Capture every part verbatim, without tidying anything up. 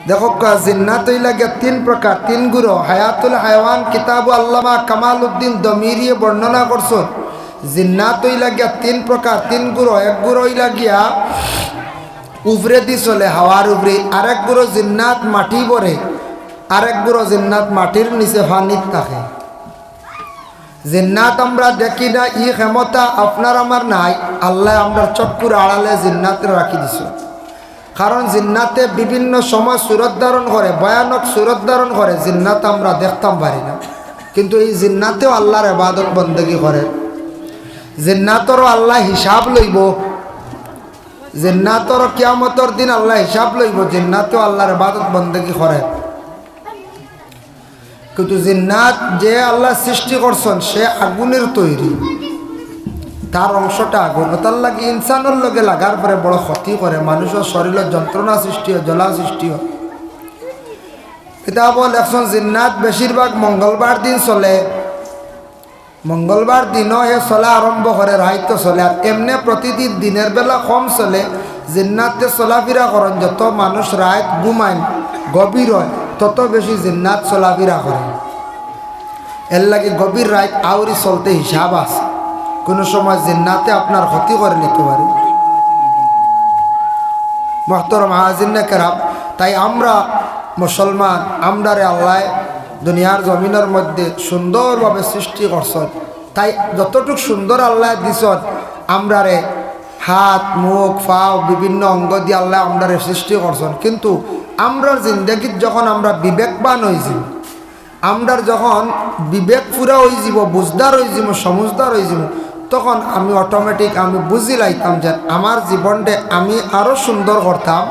দেখউক্কা, জিন্নাত অইলা গিয়া তিন প্রকার, তিন গুরু। হায়াতুল হায়ওয়ান কিতাবো আল্লামা কামাল উদ্দিন দমিরিয়ে বর্ণনা করছইন। জিন্নাত অইলা গিয়া তিন প্রকার, তিন গুরু। এক গুরু অইলা গিয়া উপরেদি চলে, হাওয়ার উপরে। আরেক গুরু জিন্নাত মাটি ভরে, আরেক গুরু জিন্নাত মাটির নিচে পানিত থাকে। জিন্নাত আমরা দেখি না, ই ক্ষমতা আপনার আমার নাই। আল্লায় আমরার চক্ষুর আড়ালে জিন্নাতরে রাখি দিছইন। কারণ জিন্নাতে বিভিন্ন সময় সুরত ধারণ করে, ভয়ানক সুরত ধারণ করে, জিন্নাত আমরা দেখতাম পারি না। কিন্তু ই জিন্নাতেও আল্লার ইবাদত বন্দেগি করে। জিন্নাতরও আল্লায় হিসাব লইবো, জিন্নাতরও কিয়ামতর দিন আল্লায় হিসাব লইবো, জিন্নাতেও আল্লার ইবাদত বন্দেগি করে। কিন্তু জিন্নাত যে আল্লায় সৃষ্টি করছইন, সে আগুনের তৈরি, তার অংশটা আগুন। অতার লাগি ইনসানর লগে লাগার পরে বড় ক্ষতি করে, মানুষর শরীরো যন্ত্রণা সৃষ্টি অয়, জ্বলা সৃষ্টি অয়। কিতাবো লেখছইন, জিন্নাত বেশিরভাগ মঙ্গলবার দিন চলে। মঙ্গলবার দিনও হে চলা আরম্ভ করে, রাইতো চলে। আর এমনে প্রতিদিন দিনের বেলা কম চলে। জিন্নাতে চলাফিরা করইন, যত মানুষ রাইত ঘুমাইন, গভীর অয়, তত বেশি জিন্নাত চলাফিরা করইন। এর লাগি গভীর রাইত আউরি চলতে হিসাব আছে, কুনু সময় জিন্নাতে আপনার ক্ষতি করিলিতো পারে। মোহতরম হাজিরিনে কেরাম, তাই আমরা মুসলমান, আমরারে আল্লায় দুনিয়ার জমিনর মধ্যে সুন্দরভাবে সৃষ্টি করছইন। তাই যতটুক সুন্দর আল্লায় দিছইন, আমরারে হাত, মুখ, পাও, বিভিন্ন অঙ্গ দিয়া আল্লায় আমরারে সৃষ্টি করছইন। কিন্তু আমরার জিন্দেগিত যখন আমরা বিবেকবান অইযিমু, আমরার যখন বিবেক পুরা অইযিবো, বুঝদার অইযিমু, সমুঝদার অইযিমু, তখন আমি automatic আমি বুঝিলাইতাম যে আমার জীবনটা আমি আরো সুন্দর করতাম,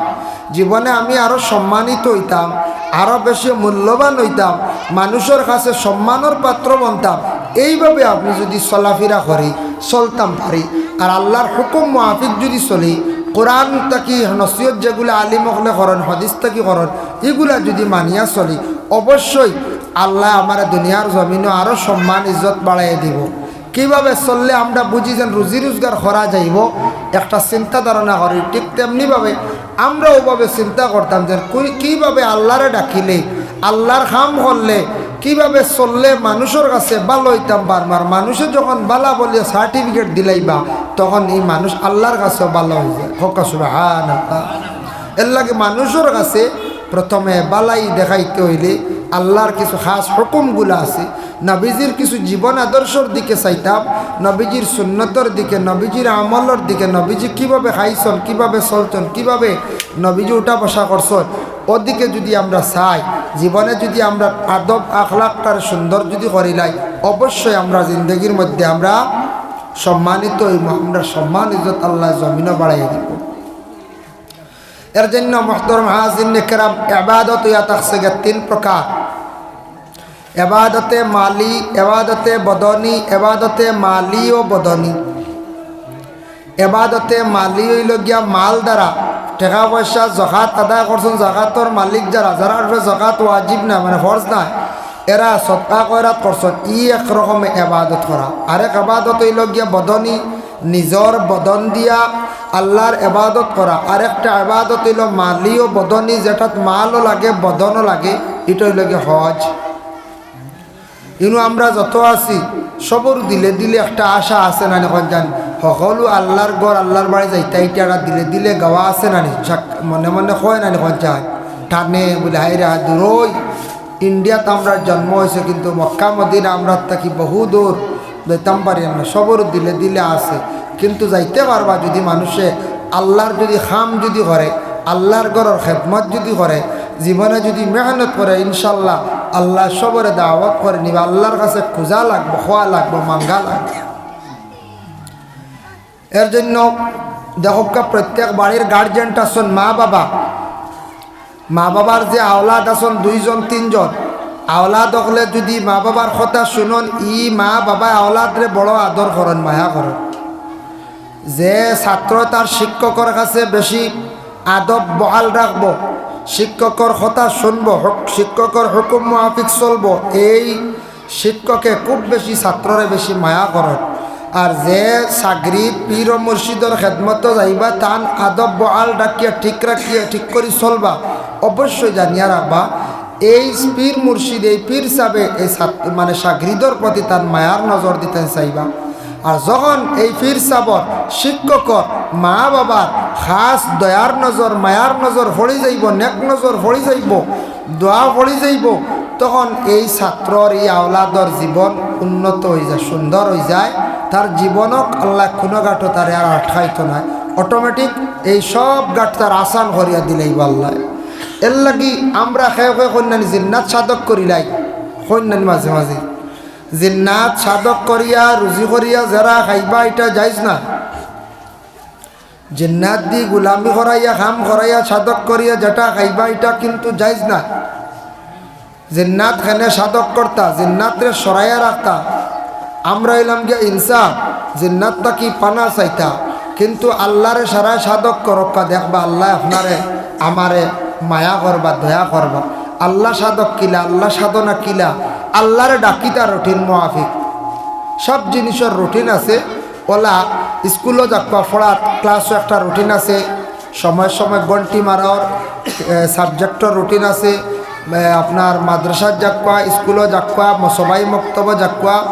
জীবনে আমি আরো সম্মানিত অইতাম, আরো বেশি মূল্যবান অইতাম, মানুষর কাছে সম্মানর পাত্র বনতাম। এইভাবে আমি যুদি চলাফিরা করি, চলতাম পারি, আর আল্লার হুকুম মুআফিক যুদি চলি, কোরআন থাকি নসিহত যেগুলা আলিম অকলে করইন, হাদিস থাকি করইন, ইগুলা যুদি মানিয়া চলি, অবশ্যই আল্লায় আমারে দুনিয়ার জমিনো আরো সম্মান ইজ্জত বাড়াইয়া দিবো। কিভাবে চললে আমরা বুঝি যেন রুজি রোজগার করা যাইবো, একটা চিন্তা ধারণা করি। ঠিক তেমনিভাবে আমরা অউভাবে চিন্তা করতাম যেন কুই-, কিভাবে আল্লারে ডাকিলে, আল্লার কাম করলে, কিভাবে চললে মানুষর কাছে ভালা অইতাম পারমু। আর মানুষে যখন ভালা বলিয়া certificate দিলাইবা, তখন ই মানুষ আল্লার কাছেও ভালা অইযায়। কউক্কা সুবহানাল্লাহ। এর লাগি মানুষর কাছে প্রথমে ভালাই দেখাইতে অইলে আল্লার কিছু খাস হুকুমগুলা আছে, নবীজির কিছু জীবন আদর্শর দিকে চাইতাম, নবীজির সুন্নতর দিকে, নবীজির আমলর দিকে, নবীজি কিভাবে খাইছইন, কিভাবে চলছইন, কিভাবে নবীজি উঠা বসা করছইন, অদিকে যুদি আমরা চাই, জীবনে যুদি আমরা আদব আখলাকটারে সুন্দর যুদি করিলাই, অবশ্যই আমরা জিন্দেগির মধ্যে আমরা সম্মানিত অইমু, আমরার সম্মান ইজ্জত আল্লায় জমিনো বাড়াইয়া দিবো। এর জন্য মোহতরম হাজিরিনে কেরাম, ইবাদত অইয়া থাকছে গিয়া তিন প্রকার। ইবাদতে মালি, ইবাদতে বদনি, ইবাদতে মালি ও বদনি। ইবাদতে মালি অইলো গিয়া মাল দ্বারা, টেকা পয়সা, যাকাত আদায় করছইন, যাকাতর মালিক যারা, যারার উপরে যাকাত ওয়াজিব নায়, মানে ফরজ নায়, এরা সদকা খয়রাত করছইন, ই এক রকমে ইবাদত করা। আরেক ইবাদত অইলো গিয়া বদনি, নিজর বদন দিয়া আল্লার ইবাদত করা। আরেকটা ইবাদত অইলো মালি ও বদনি, যেটাত মালও লাগে, বদনও লাগে, ইটা অইলো গিয়া হজ। ইনো আমরা যত আছি, সবর দিলে দিলে একটা আশা আছে না নি কইন চাইন? হকলউ আল্লার ঘর, আল্লার বাড়ি যাইতা, ইটা একটা দিলে দিলে গাওয়া আছে না নি? চাক-, মনে মনে কয় না নি কইন চাইন? টানে বুলে, "হায়রে, হায় দূরই, ইন্ডিয়াত আমরার জন্ম অইছে, কিন্তু মক্কা মদিনা আমরার থাকি বহু দূর, যাইতাম পারি না।" সবর দিলে দিলে আছে, কিন্তু যাইতে পারবা যুদি মানুষে আল্লার যুদি কাম যুদি করে, আল্লার ঘরর খেদমত যুদি করে, জীবনে যুদি মেহনত করে, ইনশাল্লাহ আল্লায় সবরে দাওয়াত করি নিবা। আল্লার কাছে খুজা লাগবো, কওয়া লাগবো, মাঙ্গা লাগবো। এর জন্য দেখউক্কা, প্রত্যেক বাড়ির গার্জিয়ান আছইন, মা বাবা, মা বাবার যে আওলাদ আছইন দুইজন তিনজন, আওলাদ অকলে যুদি মা বাবার কথা হুনইন, ই মা বাবায় আওলাদরে বড় আদর করইন, মায়া করইন। যে ছাত্র তার শিক্ষকর কাছে বেশি আদব বহাল রাখবো, শিক্ষকর কথা হুনবো, হুক-, শিক্ষকর হুকুম মুআফিক চলবো, এই শিক্ষকে খুব বেশি ছাত্ররে বেশি মায়া করইন। আর যে ছাত্রী পীর ও মুর্শিদর খেদমতো যাইবা, তান আদব বহাল রাখিয়া, ঠিক রাখিয়া, ঠিক করি চলবা, অবশ্যই জানিয়া রাখবা, এই পীর মুর্শিদ, এই পীর সাবে এই ছাত্র, মানে শাগরিদর প্রতি তান মায়ার নজর দিতে চাইবা। আর যখন এই পীর সাবর শিক্ষকর মা বাবার খাস দয়ার নজর, মায়ার নজর পড়ি যাইব, নেক নজর পড়ি যাইব, দোয়া পড়ি যাইব, তখন এই ছাত্রর, এই আওলাদর জীবন উন্নত অই যায়, সুন্দর অই যায়। তার জীবনও আল্লাহ কোনো ঘাটো তারে আর আটকাইতো নায়, অটোমেটিক এই সব ঘাট তার আসান করিয়া দিলাইবা আল্লাহ। এর লাগি আমরা কেউ কেউ কইন্নানি জিন্নাত সাধক করিলাই, কইন্নানি মাঝে মাঝে। জিন্নাত সাধক করিয়া, রুজি করিয়া যেরা খাইবা, ইটা জায়েজ না। জিন্নাত দি গুলামি করাইয়া, কাম করাইয়া, সাধক করিয়া যেটা খাইবা, ইটা কিন্তু জায়েজ না। জিন্নাত কেনে সাধক করতা, জিন্নাতরে সরাইয়া রাখতা। আমরা অইলাম গিয়া ইনসান, জিন্নাত থাকি পানা চাইতা, কিন্তু আল্লাহরে সারায় সাধক করক্কা, দেখবা আল্লায় আপনারে আমারে মায়া করবা, দয়া করবা। আল্লাহ সাধক কিলা, আল্লাহ সাধনা কিলা, আল্লাহরে ডাকিতা রুটিন মাফিক। সব জিনিসর রুটিন আছে। অলা স্কুলো যাক্কা, পড়ার ক্লাসও একটা রুটিন আছে, সময় সময় ঘন্টি মারার, এ, সাবজেক্টর রুটিন আছে, এ, আপনার মাদ্রাসাত যাক্কা, স্কুলো যাক্কা, ম-, সবাই মক্তবো যাক্কা,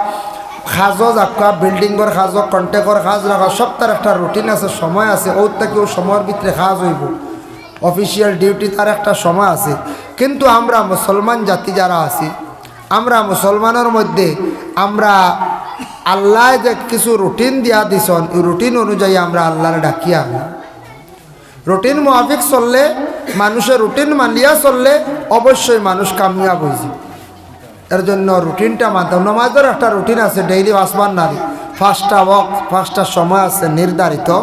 কাজো যাক্কা, বিল্ডিংর কাজো, কন্ট্রাক্টর কাজ রাখা, সবটার একটা রুটিন আছে, সময় আছে। অউ থাকি অউ সময়র ভিতরে কাজ অইব, অফিসিয়াল ডিউটি তার একটা সময় আছে। কিন্তু আমরা মুসলমান জাতি যারা আছি, আমরা মুসলমানর মধ্যে আমরা আল্লায় যে কিছু রুটিন দিয়া দিছন, এই রুটিন অনুযায়ী আমরা আল্লারে ডাকিয়ার না। রুটিন মুয়াফিক চললে, মানুষে রুটিন মানিয়া চললে অবশ্যই মানুষ কামিয়াব অইযিবো। এর জন্য রুটিনটা মানতাম। নমাজর একটা রুটিন আছে, ডেইলি পাঁচবার নারি, পাঁচটা ওয়াক্ত, পাঁচটা সময় আছে নির্ধারিত,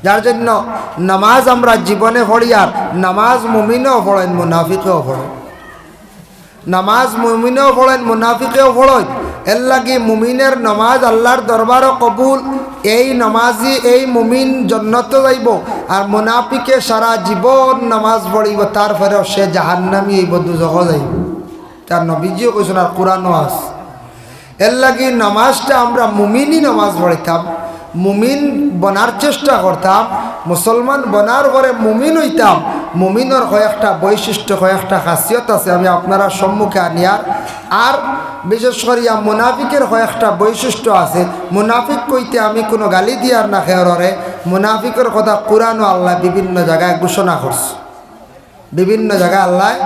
যার জন্য নমাজ আমরা জীবনে পড়িয়ার। নমাজ মুমিনেও পড়ইন, মুনাফিকেও পড়ইন। নমাজ মুমিনেও পড়ইন, মুনাফিকেও পড়ইন। এর লাগি মুমিনের নমাজ আল্লার দরবারও কবুল। এই নমাজি, এই মুমিন জন্নতো যাইবো। আর মুনাফিকে সারা জীবন নমাজ পড়িবো, তারপরেও সে জাহান্নামী অইবো, দুজখো যাইবো। তার নবীজিও কইছন, আর কোরআনও আছে। এর লাগি নমাজটা আমরা মুমিনি নমাজ পড়িতাম, মুমিন বনার চেষ্টা করতাম, মুসলমান বনার পরে মুমিন অইতাম। মুমিনর কয়েকটা বৈশিষ্ট্য, কয়েকটা খাসিয়ত আছে, আমি আপনারার সম্মুখে আনিয়ার। আর বিশেষ করিয়া মুনাফিকের কয়েকটা বৈশিষ্ট্য আছে। মুনাফিক কইতে আমি কুনু গালি দিয়ার না কেউররে, মুনাফিকর কথা কোরআনও আল্লায় বিভিন্ন জাগায় ঘোষণা করছে। বিভিন্ন জাগায় আল্লায়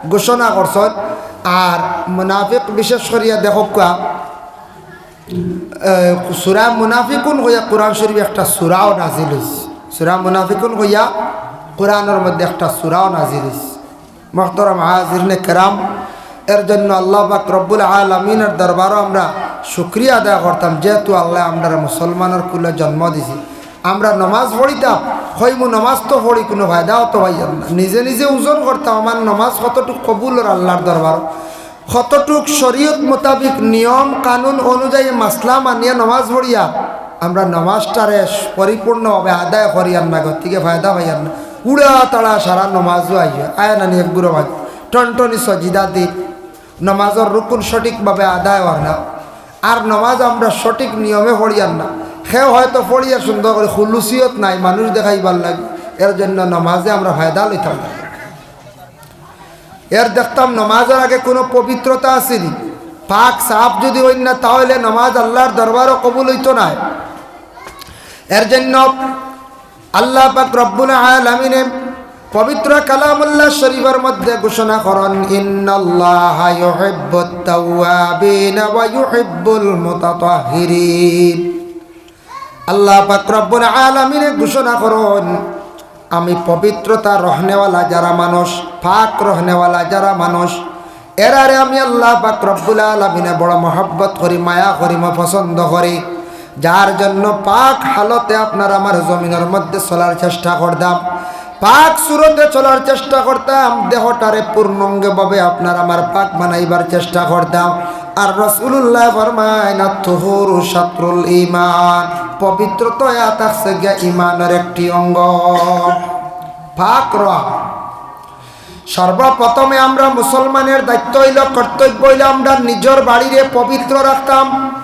ঘোষণা করছন। আর মুনাফিক বিশেষ করিয়া দেখউক্কা, এ, সূরা মুনাফিকুন কইয়া কোরআন শরীফ একটা সূরাও নাজিল অইছে। সূরা মুনাফিকুন কইয়া কোরআনর মধ্যে একটা সূরাও নাজিল অইছে। মুহতারাম হাজিরিনে কেরাম, এর জন্য আল্লাহ পাক রব্বুল আলামিনের দরবারও আমরা শুকরিয়া আদায় করতাম, যেহেতু আল্লায় আমরারে মুসলমানর কুলে জন্ম দিছে। আমরা নমাজ পড়িতাম, কইমু নমাজ তো পড়ি, কুনু ফায়দাও তো পাইয়ার না। নিজে নিজে ওজন করতাম, আমার নমাজ কতটুক কবুল অর আল্লার দরবার, কতটুক শরীয়ত মোতাবিক নিয়ম কানুন অনুযায়ী মাসলা মানিয়া নমাজ পড়িয়া আমরা নমাজটারে পরিপূর্ণভাবে আদায় করিয়ার না, গতিকে ফায়দা পাইয়ার না। উড়া তাড়া সারা নমাজও আইয়া আয় না নি, এক গুরু মাঝে টনটনি সজিদা দি নমাজর রুকুন সঠিকভাবে আদায় অর না। আর নমাজ আমরা সঠিক নিয়মে পড়িয়ার না। কেউ হয়তো পড়িয়া সুন্দর করি, খুলুসিয়ত নাই মানুষ দেখাইবার লাগি, এর জন্য নমাজে আমরা ফায়দা লইতাম না। এর দেখতাম নমাজর আগে কুনু পবিত্রতা আছে নি? পাক সাফ যুদি অইন না, তাহলে নমাজ আল্লার দরবারও কবুল অইতো নায়। এর জন্য আল্লাহ পাক রব্বুল আলামিনে পবিত্র কালামুল্লাহ শরীফর মধ্যে ঘোষণা করইন, "ইন্নাল্লাহা ইউহিব্বুত তাওয়াবিন ওয়া ইউহিব্বুল মুতাতাহহিরিন।" আল্লাহ পাক রব্বুল আলামিনে ঘোষণা করইন, "আমি পবিত্রতা রহনেওয়ালা যারা মানুষ, পাক রহনেওয়ালা যারা মানুষ, এরারে আমি আল্লাহ পাক রব্বুল আলামিনে বড় মহব্বত করি, মায়া করি, মই পছন্দ করি, যার জন্য পাক হালতে আপনার আমার জমিনর মধ্যে চলার চেষ্টা করতাম, পাক সুরতে চলার চেষ্টা করতাম, দেহটারে পূর্ণাঙ্গভাবে আপনার আমার পাক বানাইবার চেষ্টা করতাম।" আর রাসূলুল্লাহ ফরমাইন, "আত-তুহুরু শাতরুল ঈমান, পবিত্রতা ইয়া থাকছে গিয়া ঈমানর একটি অঙ্গ।" পাক রওয়া। সর্বপ্রথমে আমরা মুসলমানের দায়িত্ব অইলো, কর্তব্য অইলো আমরা নিজর বাড়িরে পবিত্র রাখতাম,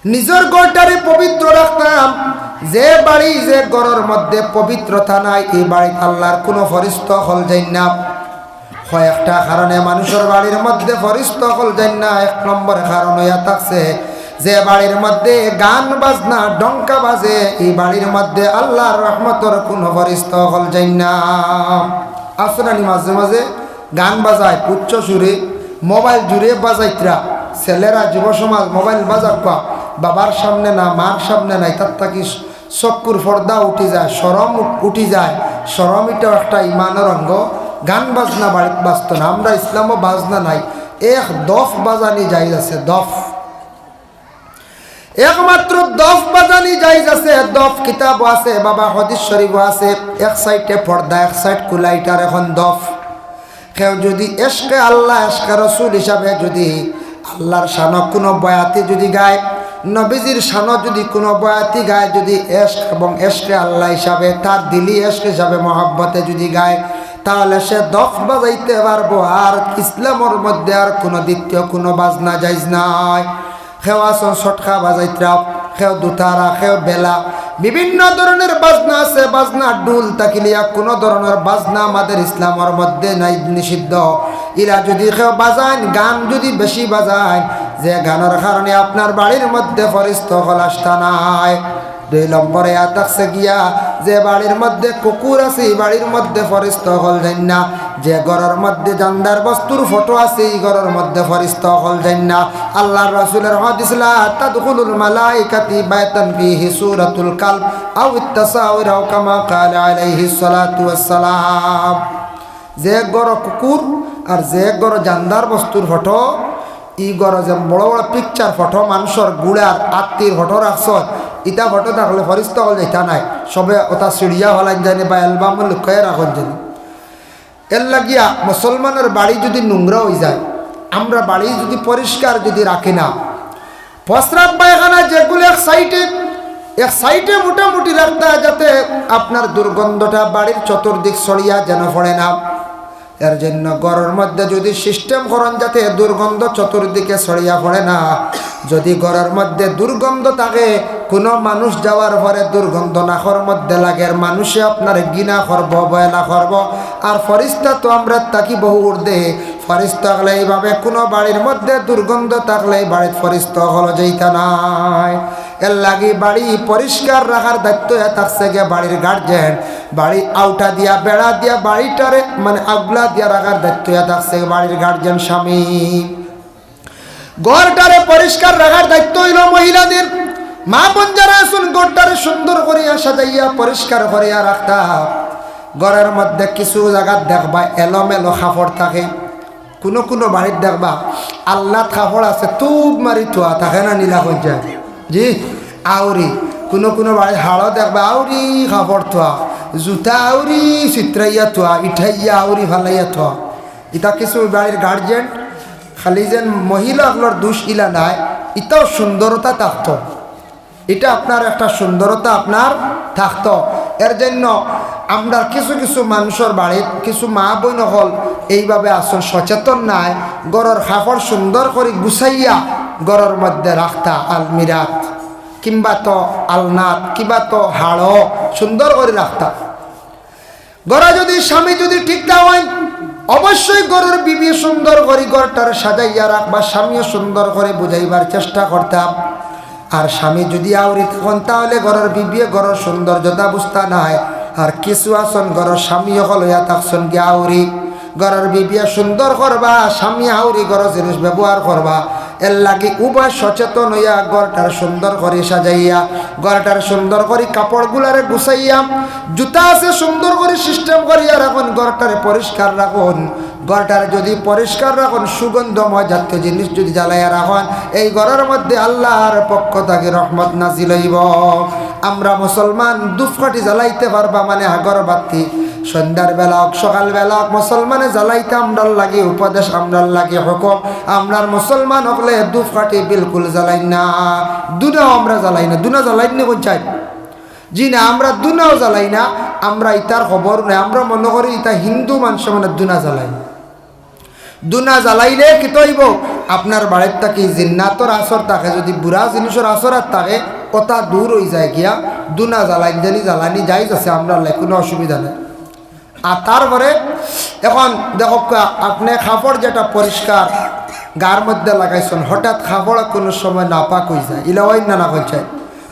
নিজর ঘরটারে পবিত্র রাখতাম। যে বাড়ি, যে ঘরর মধ্যে পবিত্রতা নাই, ই বাড়িত আল্লার কুনু ফরিস্তা অকল যাইন না। কয়েকটা কারণে মানুষর বাড়ির মধ্যে ফরিস্তা অকল যাইন না। এক নম্বর কারণ অইয়া থাকছে, যে বাড়ির মধ্যে গান বাজনা, ডঙ্কা বাজে, ই বাড়ির মধ্যে আল্লার রহমতর কুনু ফরিস্তা অকল যাইন না। আছে না নি মাঝে মাঝে গান বাজায় উচ্চ সুরে, মোবাইল জুড়ে বাজাইতরা, ছেলেরা, যুব সমাজ মোবাইল বাজাউক্কা, বাবার সামনে না, মার সামনে না, ইতার থাকি চক্ষুর পর্দা উঠি যায়, শরম উঠি যায়। শরম ইটাও একটা ইমানর অঙ্গ। গান বাজনা বাড়িত বাজতো না। আমরা ইসলামো বাজনা নাই। এক দফ বাজানি জায়েজ আছে, দফ। একমাত্র দফ বাজানি জায়েজ আছে, দফ কিতাবো আছে, বাবা, হাদিস শরীফো আছে। এক সাইডে পর্দা, এক সাইড খুলা, ইটারে কইন দফ। কেউ যুদি এশকে আল্লাহ, এশকে রসুল হিসাবে যুদি আল্লার শানো কুনু বয়াতি যুদি গায়, নবীজির শানো যুদি কুনু বয়াতি গায়, যুদি এশক এবং এশকে আল্লাহ হিসাবে, তার দিলি এশক হিসাবে মহব্বতে যুদি গায়, তাহলে সে দফ বাজাইতে পারবো। আর ইসলামর মধ্যে আর কুনু দ্বিতীয় কুনু বাজনা জায়েজ নাই। কেউ আছইন ছটকা বাজাইতরা, কেউ দুতারা, কেউ বেলা, বিভিন্ন ধরনের বাজনা আছে। বাজনা, ঢুল থাকিলিয়া কুনু ধরনের বাজনা আমাদের ইসলামর মধ্যে নাই, নিষিদ্ধ। ইলা যুদি কেউ বাজাইন, গান যুদি বেশি বাজাইন, যে গানর কারণে আপনার বাড়ির মধ্যে ফরিস্তা অকল আসতা নায়। দুই নম্বরে আয়া থাকছে গিয়া, যে বাড়ির মধ্যে কুকুর আছে, ই বাড়ির মধ্যে ফরিস্তা অকল যাইন না। যে ঘরর মধ্যে জানদার বস্তুর ফটো আছে, ই ঘরর মধ্যে ফরিস্তা অকল যাইন না। আল্লার রসুলর হাদিস, "লা তাদখুলুল মালাইকাতি বাইতান ফিহি সূরাতুল কালব আও ইত্তাসাউর", আও কামা ক্বালা আলাইহিস সালাতু ওয়াস সালাম। যে ঘরো কুকুর আর যে ঘরো জানদার বস্তুর ফটো, ই ঘরো যে বড় বড় পিকচার ফটো, মানুষর গুড়ার আত্তির ফটো রাখছইন, ইতা ফটো থাকলে ফরিস্তা অকল যাইতা নায়। সবে ওটা ছিড়িয়া ফালাইন যায়নি বা অ্যালবামো লুকাইয়া রাখইন যায়নি। এর লাগিয়া মুসলমানর বাড়ি যুদি নোংরা অইযায়, আমরা বাড়ি যুদি পরিষ্কার যুদি রাখি না, প্রস্রাব পায়খানা যেগুলো এক সাইডে, এক সাইডে মোটামুটি রাখতা, যাতে আপনার দুর্গন্ধটা বাড়ির চতুর্দিক ছড়িয়া যেন পড়ে না। এর জন্য ঘরর মধ্যে যুদি সিস্টেম করইন যাতে দুর্গন্ধ চতুর্দিকে ছড়িয়া পড়ে না, যুদি ঘরর মধ্যে দুর্গন্ধ থাকে, কুনু মানুষ যাওয়ার পরে দুর্গন্ধ নাকর মধ্যে লাগের, মানুষে আপনারে ঘৃণা করবো, অবহেলা করবো। আর ফরিস্তা তো আমরার থাকি বহু ঊর্ধ্বে, ফরিস্তা অকলে এইভাবে কুনু বাড়ির মধ্যে দুর্গন্ধ থাকলে বাড়িত ফরিস্তা অকল যাইতা নায়। এর লাগি বাড়ি পরিষ্কার রাখার দায়িত্ব অইয়া থাকছে গিয়া বাড়ির গার্জিয়ান। বাড়ি আউটা দিয়া, বেড়া দিয়া, বাড়িটারে মানে আগলা দিয়া রাখার দায়িত্ব অইয়া থাকছে বাড়ির গার্জিয়ান স্বামী। ঘরটারে পরিষ্কার রাখার দায়িত্ব অইলো মহিলাদের। মা বোন যারা আছইন, ঘরটারে সুন্দর করিয়া সাজাইয়া পরিষ্কার করিয়া রাখতা। ঘরর মধ্যে কিছু জাগাত দেখবা এলোমেলো কাপড় থাকে, কুনু কুনু বাড়িত দেখবা আলনাত কাপড় আছে, তুপ মারি থুয়া থাকে না নি, লা কইন যায়নি? জি, আউরি। কুনু কুনু বাড়িত হাড়ো দেখবা আউরি কাপড় থুয়া, জুতা আউরি ছিতরাইয়া থুয়া, ইঠাইয়া আউরি ফালাইয়া থুয়া। ইতা কিছু বাড়ির গার্জিয়ান, খালি যেন মহিলা অকলর দোষ ইলা নায়, ইতাও সুন্দরতা থাকতো। ইটা আপনার একটা সুন্দরতা আপনার থাকতো। এর জন্য আমরার কিছু কিছু মানুষর বাড়িত কিছু মা বোন অকল এইভাবে আছইন, সচেতন নায়। ঘরর কাপড় সুন্দর করি গুছাইয়া ঘরর মধ্যে রাখতা, আলমিরাত কিংবা তো আলনাত কিংবা তো হাড়ো সুন্দর করি রাখতা। ঘরো যুদি স্বামী যুদি ঠিক না অইন, অবশ্যই ঘরর বিবিয়ে সুন্দর করি ঘরটারে সাজাইয়া রাখবা, স্বামীও সুন্দর করি বুঝাইবার চেষ্টা করতা। আর স্বামী যুদি আউরি থাকইন, তাহলে ঘরর বিবিয়ে ঘরর সৌন্দর্যতা বুঝতা নায়। আর কিছু আছইন ঘরর স্বামী অকল অইয়া থাকছইন গিয়া আউরি, ঘরর বিবিয়ে সুন্দর করবা, স্বামী আউরি ঘরর জিনিস ব্যবহার করবা। এর লাগি উভয় সচেতন অইয়া ঘরটারে সুন্দর করি সাজাইয়া, ঘরটারে সুন্দর করি কাপড়গুলারে গুছাইয়া, জুতা আছে সুন্দর করি সিস্টেম করিয়া রাখইন, ঘরটারে পরিষ্কার রাখইন। ঘরটারে যুদি পরিষ্কার রাখইন, সুগন্ধময় জাতীয় জিনিস যুদি জ্বালাইয়া রাখইন, এই ঘরর মধ্যে আল্লার পক্ষ থাকি রহমত নাজিল অইবো। আমরা মুসলমান ধূপকাঠি জ্বালাইতে পারবা মানে আগরবাতি, সন্ধ্যার বেলা অউক, সকাল বেলা অউক, মুসলমানে জ্বালাইতা আমরার লাগি উপদেশ, আমরার লাগি হুকুম। আমরার মুসলমান অকলে ধূপকাঠি বিলকুল জ্বালাইন না, ধুনাও আমরা জ্বালাই না। ধুনা জ্বালাইন নি কইন চাই? জি না, আমরা ধুনাও জ্বালাই না। আমরা ইতার খবর নাই, আমরা মনো করি ইতা হিন্দু মানষে মানে ধুনা জ্বালাইন। ধুনা জ্বালাইলে কিতা অইবো? আপনার বাড়িত থাকি জিন্নাতর আসর থাকে, যুদি বুরা জিনিসর আসর আর থাকে, অতা দূর অইযায় গিয়া। দুনা জ্বালাইন জানি, জ্বালানি জায়েজ আছে, আমরার লাগি কুনু অসুবিধা নাই। আর তারপরে অখন দেখউক্কা, আপনে কাপড় যেটা পরিষ্কার গার মধ্যে লাগাইছইন, হঠাৎ কাপড় কুনু সময় নাপাক অইযায়, ইলা অয় না, না অইযায়?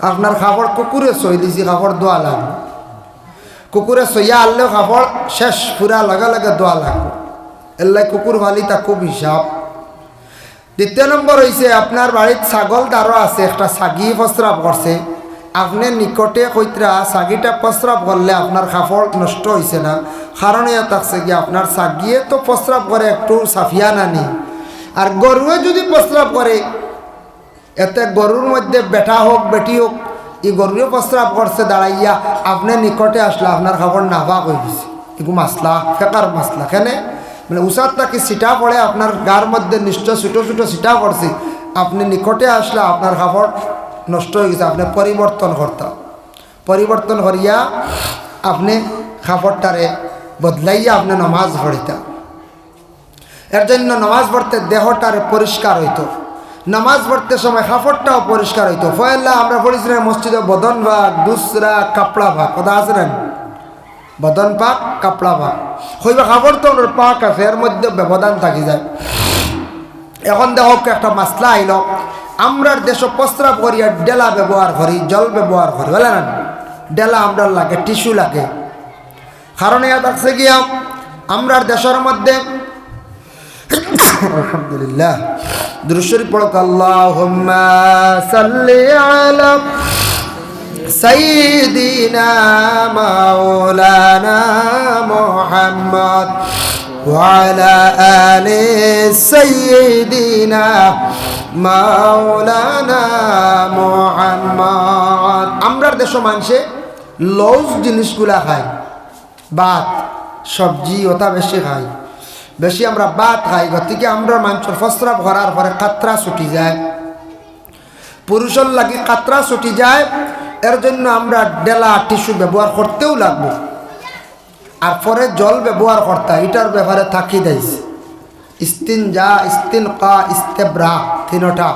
আপনার কাপড় কুকুরে ছইলিছে, কাপড় ধোয়া লাগবো। কুকুরে ছইয়া আনলেও কাপড় শেষ, পুরা লগে লগে ধোয়া লাগবো। এরলাগি কুকুর পালিতা খুব হিসাব। দ্বিতীয় নম্বর অইছে, আপনার বাড়িত ছাগল দারো আছে, একটা ছাগি প্রস্রাব করছে, আপনে নিকটে কইতরা ছাগিটা প্রস্রাব করলে আপনার কাপড় নষ্ট অইছে না, কারণ ইয়া থাকছে কি আপনার ছাগিয়ে তো প্রস্রাব করে একটু সাফিয়া নানি, আর গরুয়ে যুদি প্রস্রাব করে, এতে গরুর মধ্যে বেটা হউক বেটি হউক, ই গরুয়ে প্রস্রাব করছে দাঁড়াইয়া, আপনে নিকটে আসলে আপনার কাপড় নাপাক অইগেছে। ইগু মাসলা, ফেকার মাসলা। কেনে? মানে উসাত থাকি ছিটা পড়ে, আপনার গার মধ্যে নিশ্চয় ছোট ছোট ছিটা পড়ছে, আপনে নিকটে আসলে আপনার কাপড় নষ্ট অইগেছে, আপনে পরিবর্তন করতা। পরিবর্তন করিয়া আপনে কাপড়টারে বদলাইয়া আপনে নমাজ পড়িতা। এর জন্য নমাজ পড়তে দেহটারে পরিষ্কার অইতো, নমাজ পড়তে সময় কাপড়টাও পরিষ্কার অইতো। পয়লা আমরা পড়ছি না মসজিদে, বদন পাক, দুসরা কাপড়া পাক, কথা আছে না? বদন পাক, কাপড়া পাক। কইবা কাপড় তো আমরার পাক আছে, এর মধ্যে ব্যবধান থাকি যায়। অখন দেখউক্কা একটা মাসলা আইলো, আমরার দেশো প্রস্রাব করিয়া ডেলা ব্যবহার করি, জল ব্যবহার করি, বুলে না? ডেলা আমরার লাগে, টিস্যু লাগে। কারণ ইয়া থাকছে গিয়া আমরার দেশর মধ্যে, আলহামদুলিল্লাহ, দুরূদ শরীফ পড়ো, আল্লাহুম্মা সাল্লি আলা সাইয়্যিদিনা মাওলানা মুহাম্মদ ওয়া আলা আলি সাইয়্যিদিনা মাওলানা মুহাম্মদ। আমরার দেশো মানষে লউজ জিনিসগুলা খায়, ভাত, সবজি, ওটা বেশি খাই, বেশি আমরা ভাত খাই, গতিকে আমরার মানষর প্রস্রাব করার পরে কাতরা ছুটি যায়, পুরুষর লাগি কাতরা ছুটি যায়, এর জন্য আমরা ডেলা টিস্যু ব্যবহার করতেও লাগবো। আর পরে জল ব্যবহার করতা, ইটার ব্যাপারে তাকিদ আইছে। ইস্তিনজা, ইস্তিনকা, ইস্তেব্রা, তিনোটা।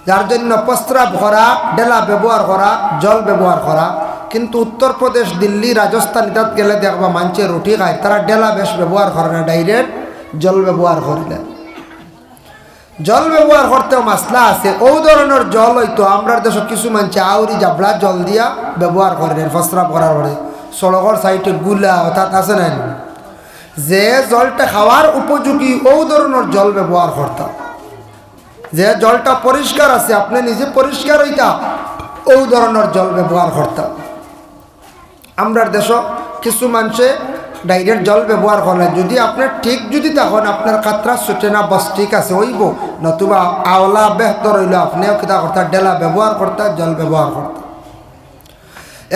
যার জন্য প্রস্রাব করা, ডেলা ব্যবহার করা, জল ব্যবহার করা। কিন্তু উত্তর প্রদেশ, দিল্লি, রাজস্থান ইতাত গেলে দেখবা মানষে রুটি খায়, তারা ডেলা বেশ ব্যবহার করে না, direct জল ব্যবহার করিলে। জল ব্যবহার করতেও মাসলা আছে। অউ ধরনর জল অইতো, আমরার দেশো কিছু মানষে আউরি জাবড়া জল দিয়া ব্যবহার করের প্রস্রাব করার পরে। সড়কর সাইডে গুলা অর্থাৎ আছে না, যে জলটা খাওয়ার উপযোগী, অউ ধরনর জল ব্যবহার করতা। যে জলটা পরিষ্কার আছে, আপনে নিজে পরিষ্কার অইতা, অউ ধরনর জল ব্যবহার করতা। আমরার দেশো কিছু মানষে direct জল ব্যবহার করে। যদি আপনে ঠিক যদি তখন আপনার কাতরা ছুটে না, বস ঠিক আছে, অইবো, নতুবা আওলা বেহতর অইলো আপনেও কিতা করতা, ডেলা ব্যবহার করতা, জল ব্যবহার করতা।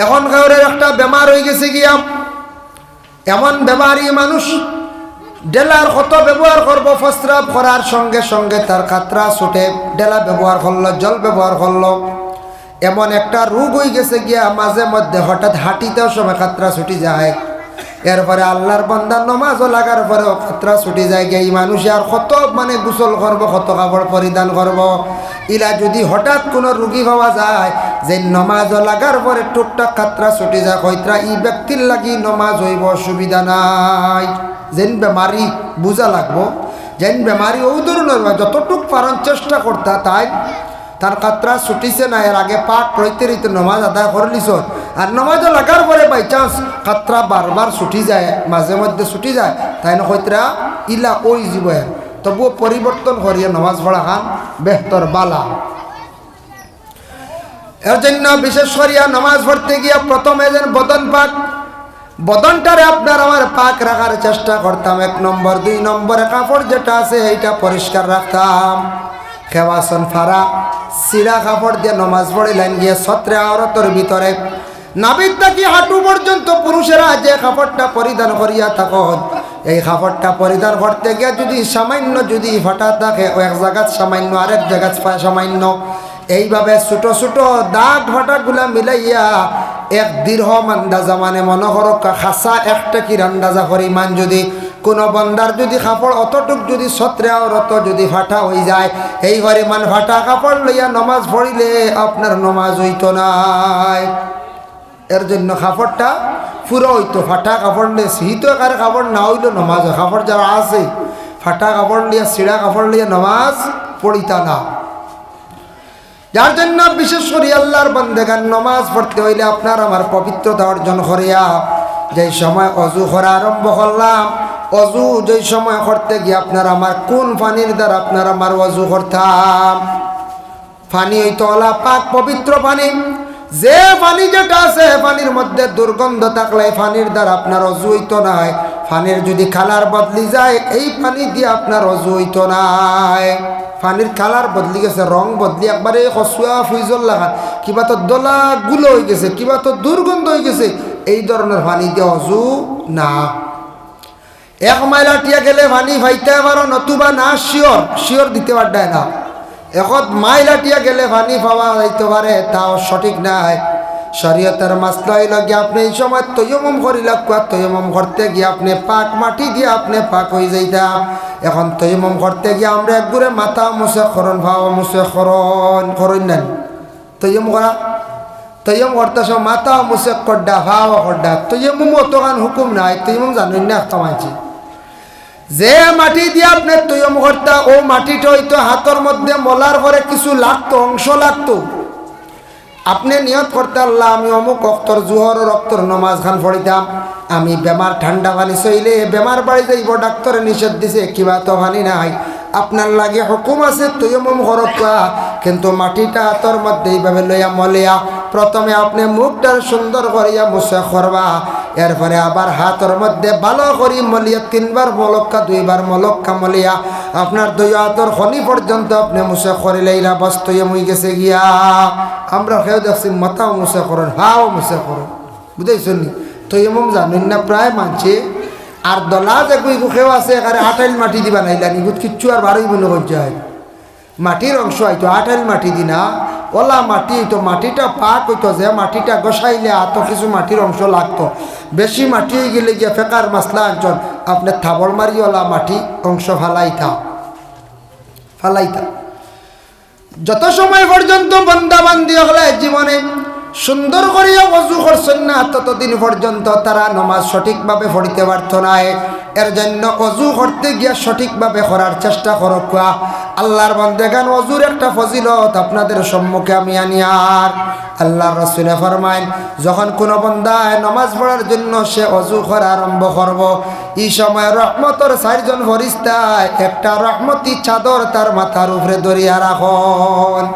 অখন কাউরের একটা বেমার অইগেছে গিয়া, এমন বেমারি মানুষ ডেলার কত ব্যবহার করবো, প্রস্রাব করার সঙ্গে সঙ্গে তার কাতরা ছুটে, ডেলা ব্যবহার করলো, জল ব্যবহার করলো। এমন একটা রোগ অইগেছে গিয়া, মাঝে মধ্যে হঠাৎ হাঁটিতেও সময় কাতরা ছুটি যায়। এরপরে আল্লার বান্দা নমাজও লাগার পরেও কাতরা ছুটি যায় গিয়া। ই মানুষে আর কত মানে গোসল করবো, কত কাপড় পরিধান করবো। ইলা যদি হঠাৎ কুনু রুগী পাওয়া যায় যে নমাজও লাগার পরে টুকটাক কাতরা ছুটি যায়, কইতরা ই ব্যক্তির লাগি নমাজ অইবো, অসুবিধা নাই। যেইন বেমারি বুঝা লাগবো, যেইন বেমারি অউ ধরনর বা যতটুক পারইন চেষ্টা করতা তাইন, তার কাতরা ছুটিছে না, এর আগে পাক রইতে রইতে নমাজ আদায় করিলিছইন। আর নমাজও লাগার পরে by chance কাতরা বারবার ছুটি যায়, মাঝে মধ্যে ছুটি যায়, তাইন কইতরা ইলা অইযিবো। তবুও পরিবর্তন করিয়া নমাজ পড়াখান বেহতর, বালা। এর জন্য বিশেষ করিয়া নমাজ পড়তে গিয়া প্রথমে যেন বদন পাক, বদনটারে আপনার আমার পাক রাখার চেষ্টা করতাম, এক নম্বর। দুই নম্বরে কাপড় যেটা আছে, এইটা পরিষ্কার রাখতাম। কেউ আছইন ফাড়া ছিঁড়া কাপড় দিয়া নমাজ পড়িলাইন গিয়া সত্রে আওরতর ভিতরে, নাভির থাকি হাঁটু পর্যন্ত পুরুষেরা যে কাপড়টা পরিধান করিয়া থাকইন, এই কাপড়টা পরিধান করতে গিয়া যদি সামান্য যদি ফাটা থাকে, অউ এক জাগাত সামান্য, আরেক জাগাত ফা-, সামান্য, এইভাবে ছোট ছোট দাগ ফাটাগুলা মিলাইয়া এক দিরহম আন্দাজা, মানে মনো করউক্কা খাসা এক টেকির আন্দাজা পরিমাণ যদি কুনু বন্দার যুদি কাপড় অতটুক যুদি সতরে আওরত যুদি ফাটা অইযায়, এই পরিমাণ ফাটা কাপড় লইয়া নমাজ পড়িলে আপনার নমাজ অইতো নায়। এর জন্য কাপড়টা পুরা অইতো, ফাটা কাপড় লইয়া, সিহিত একারে কাপড় না অইলো নমাজ অয়, কাপড় যারা আছে, ফাটা কাপড় লইয়া, ছিঁড়া কাপড় লইয়া নমাজ পড়িতা না। যার জন্য বিশেষ করি আল্লার বান্দেগান নমাজ পড়তে অইলে আপনার আমার পবিত্রতা অর্জন করিয়া, যেই সময় অজু করা আরম্ভ করলাম, অজু যেই সময় করতে গিয়া আপনার আমার কুন পানির দ্বারা আপনার আমার অজু করতাম? পানি অইতো অলা পাক পবিত্র পানি। যে পানি যেটা আছে, পানির মধ্যে দুর্গন্ধ থাকলে পানির দ্বারা আপনার অজু অইতো নায়। পানির যুদি কালার বদলি যায়, এই পানি দিয়া আপনার অজু অইতো নায়। পানির কালার বদলি গেছে, রং বদলি, একবারে কচুয়া ফুইজর লাখান, কিবা তো দলা গুলো অইগেছে, কিবা তো দুর্গন্ধ অইগেছে, এই ধরনের পানি দিয়া অজু না। এক মাইল আটিয়া গেলে পানি পাইতায় পারো, নতুবা না শিওর, শিওর দিতে পারতায় না। এক মাইল আটিয়া গেলে পানি পাওয়া যাইতো পারে, তাও সঠিক নায়। শরীয়তের মাসলা অইলো গিয়া আপনে এই সময় তৈয়মম করি লাগবা, তৈয়মম করতে গিয়া আপনে পাক মাটি দিয়া আপনে পাক অইযাইতা। এখন তৈয়মম করতে গিয়া আমরা একগুরে মাথাও মুছে করইন, পাও মুছে করইন, করইন না নি? তৈয়ম করা, তৈয়ম করতে সময় মাথাও মুছে করডা, পাও করডা। তৈয়মম অতখান হুকুম নায়, তৈয়মম জানইন না একটা মানছি। যে মাটি দিয়া আপনে তৈয়ম করতা, অউ মাটিটা অইতো হাতর মধ্যে মলার পরে কিছু লাগতো, অংশ লাগতো। আপনে নিয়ত করতা, "আল্লা, আমি অমুক অক্তর জুহরর অক্তর নমাজ খান পড়িতাম, আমি বেমার, ঠান্ডা পানি ছইলে বেমার বাড়ি যাইবো, ডাক্তরে নিষেধ দিছে, কিবা তো পানি নাই, আপনার লাগি হুকুম আছে, তৈয়মম করউক্কা।" কিন্তু মাটিটা হাতর মধ্যে এইভাবে লইয়া মলিয়া প্রথমে আপনে মুখটার সুন্দর করিয়া মুছে করবা, এরপরে আবার হাতর মধ্যে ভালো করি মলিয়া তিনবার মলক্কা, দুইবার মলক্কা মলিয়া আপনার দুই হাতর খনি পর্যন্ত আপনে মুছে করিলাইলা, বস তৈয়ম অইগেছে গিয়া। আমরা কেউ দেখছি মাথাও মুছে করইন, পাও মুছে করইন, বুঝাইছইন নি? তৈয়মম জানইন না প্রায় মানষে। আর দলা যেগু কেউ আছে, একারে আটাইল মাটি দি বানাইলা নি, ইগুত কিচ্ছু আর বারই মনে করছে হয়। মাটির অংশ অইতো, আটাইল মাটি দি না, অলা মাটি অইতো, মাটিটা পাক অইতো, যে মাটিটা ঘষাইলে আতো কিছু মাটির অংশ লাগতো। বেশি মাটি অইগেলে গিয়া ফেকার মাসলা আনছইন, আপনে থাবড় মারি অলা মাটি অংশ ফালাইতা, ফালাইতা। যত সময় পর্যন্ত বন্দা বান্দি অকলে জীবনে সুন্দর করিয়া অজু করছইন না, ততদিন পর্যন্ত তারা নমাজ সঠিকভাবে পড়িতে পারতো নায়। এর জন্য অজু করতে গিয়া সঠিকভাবে করার চেষ্টা করউক্কা। আল্লার বান্দেগান, অজুর একটা ফজিলত আপনাদের সম্মুখে আমি আনিয়ার। আল্লার রসুলে ফরমাইন, যখন কুনু বন্দায় নমাজ পড়ার জন্য সে অজু করা আরম্ভ করবো, ই সময় রহমতর চাইরজন ফিরিস্তায় একটা রহমতি চাদর তার মাথার উপরে ধরিয়া রাখইন।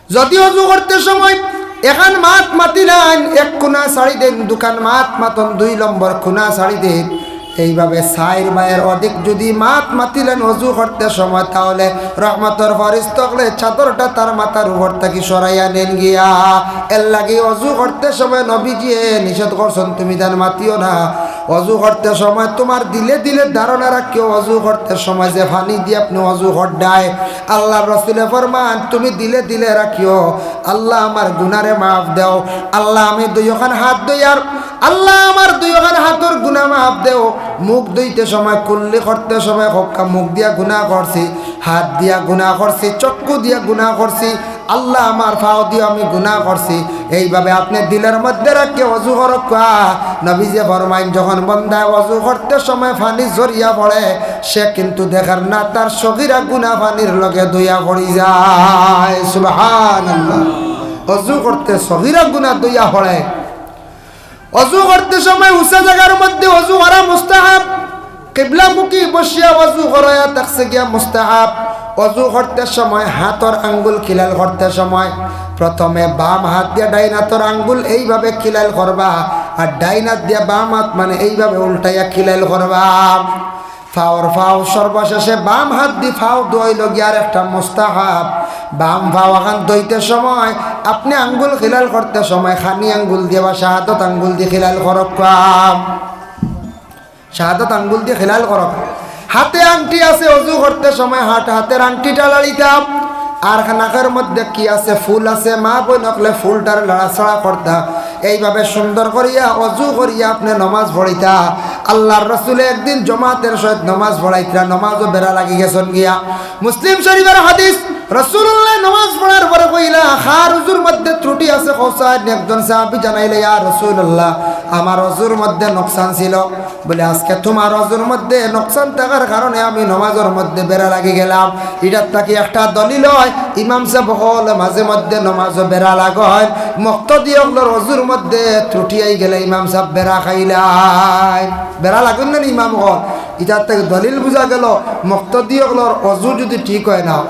যদি অজু করতে সময় এখান মাত মাতিলাইন, এক কুনা ছাড়ি দেইন, দুখান মাত মাতইন, দুই নম্বর কুনা ছাড়ি দেইন, এইভাবে চাইর বায়র অধিক যদি মাত মাতিলাইন অজু করতে সময়, তাহলে রহমতর ফিরিস্তা অকলে চাদরটা তার মাথার উপর থাকি সরাইয়া নেইন গিয়া। এর লাগি অজু করতে সময় নবীজিয়ে নিষেধ করছইন, তুমি তান মাতিও না। অজু করতে সময় তুমার দিলে দিলে ধারণা রাখিও, অজু করতে সময় যে পানি দি আপনে অজু কররায়, আল্লার রসুলে ফরমাইন, তুমি দিলে দিলে রাখিও, "আল্লা, আমার গুনারে মাফ দেও, আল্লা, আমি দুইওখান হাত ধইয়ার, আল্লা, আমার দুইওখান হাতর গুনা মাফ দেও।" মুখ ধইতে সময়, কুল্লি করতে সময় কউক্কা, মুখ দিয়া গুনা করছি, হাত দিয়া গুনা করছি, চক্ষু দিয়া গুনা করছি, আল্লা, আমার পাও দিয়া আমি গুনা করছি। এইভাবে আপনে দিলর মধ্যে রাখিয়া অজু করউক্কা। নবীজিয়ে ফরমাইন, যখন বন্দায় অজু করতে সময় পানি ঝরিয়া পড়ে, সে কিন্তু দেখের না, তার সগিরা গুনা পানির লগে ধইয়া পড়ি যায়। সুবহানাল্লাহ। অজু করতে সগিরা গুনা ধইয়া পড়ে। অজু করতে সময় উঁচা জাগার মধ্যে অজু করা মুস্তাহাব। কিবলামুখী বসিয়া অজু করাইয়া থাকছে গিয়া মুস্তাহাব। অজু করতে সময় হাতর আঙ্গুল খিলাল করতে সময় প্রথমে বাম হাত দিয়া ডাইন হাতর আঙ্গুল এইভাবে খিলাল করবা, আর ডাইন হাত দিয়া বাম হাত মানে এইভাবে উল্টাইয়া খিলাল করবা। পাওর পাও সর্বশেষে বাম হাত দি পাও ধইল গিয়া আর একটা মুস্তাহাব। বাম পাও অখান ধইতে সময় আপনে আঙ্গুল খিলাল করতে সময় খানি আঙ্গুল দিয়া বা শাহাদত আঙ্গুল দি খিলাল করউক্কা। শাহাদত আঙ্গুল দি খিলাল করউক্কা। হাতে আংটি আছে, অজু করতে সময় হাত, হাতের আংটিটা লাড়িতা। আর নাকের মধ্যে কি আছে? ফুল আছে, মা বইন অকলে ফুলটার লাড়াছাড়া করতা। এইভাবে সুন্দর করিয়া অজু করিয়া আপনে নমাজ পড়িতা। আল্লার রসুলে একদিন জমাতের সহিত নমাজ পড়াইতরা, নমাজো বেড়া লাগি গেছইন গিয়া। মুসলিম শরীফের হাদিস, রসুলুল্লায় নমাজ পড়ার পরে কইলা, "কার অজুর মধ্যে ত্রুটি আছে কও চাইন।" একজন সাহাবী জানাইলা, "ইয়া রাসূলুল্লাহ, আমার অজুর মধ্যে নোকসান ছিল।" বলে, "আজকে তুমার অজুর মধ্যে নোকসান থাকার কারণে আমি নমাজর মধ্যে বেড়া লাগি গেলাম।" ইটার থাকি একটা দলিল অয়, ইমাম সাব অকল মাঝে মধ্যে নমাজো বেড়া লাগইন, মুক্তাদি অকলর অজুর মধ্যে ত্রুটি আই গেলে ইমাম সাব বেড়া খাইলাইন। বেড়া লাগইন না নি ইমাম অকল? ইটার থাকি দলিল বুঝা গেল, মুক্তাদি অকলর অজু যুদি ঠিক অয় না,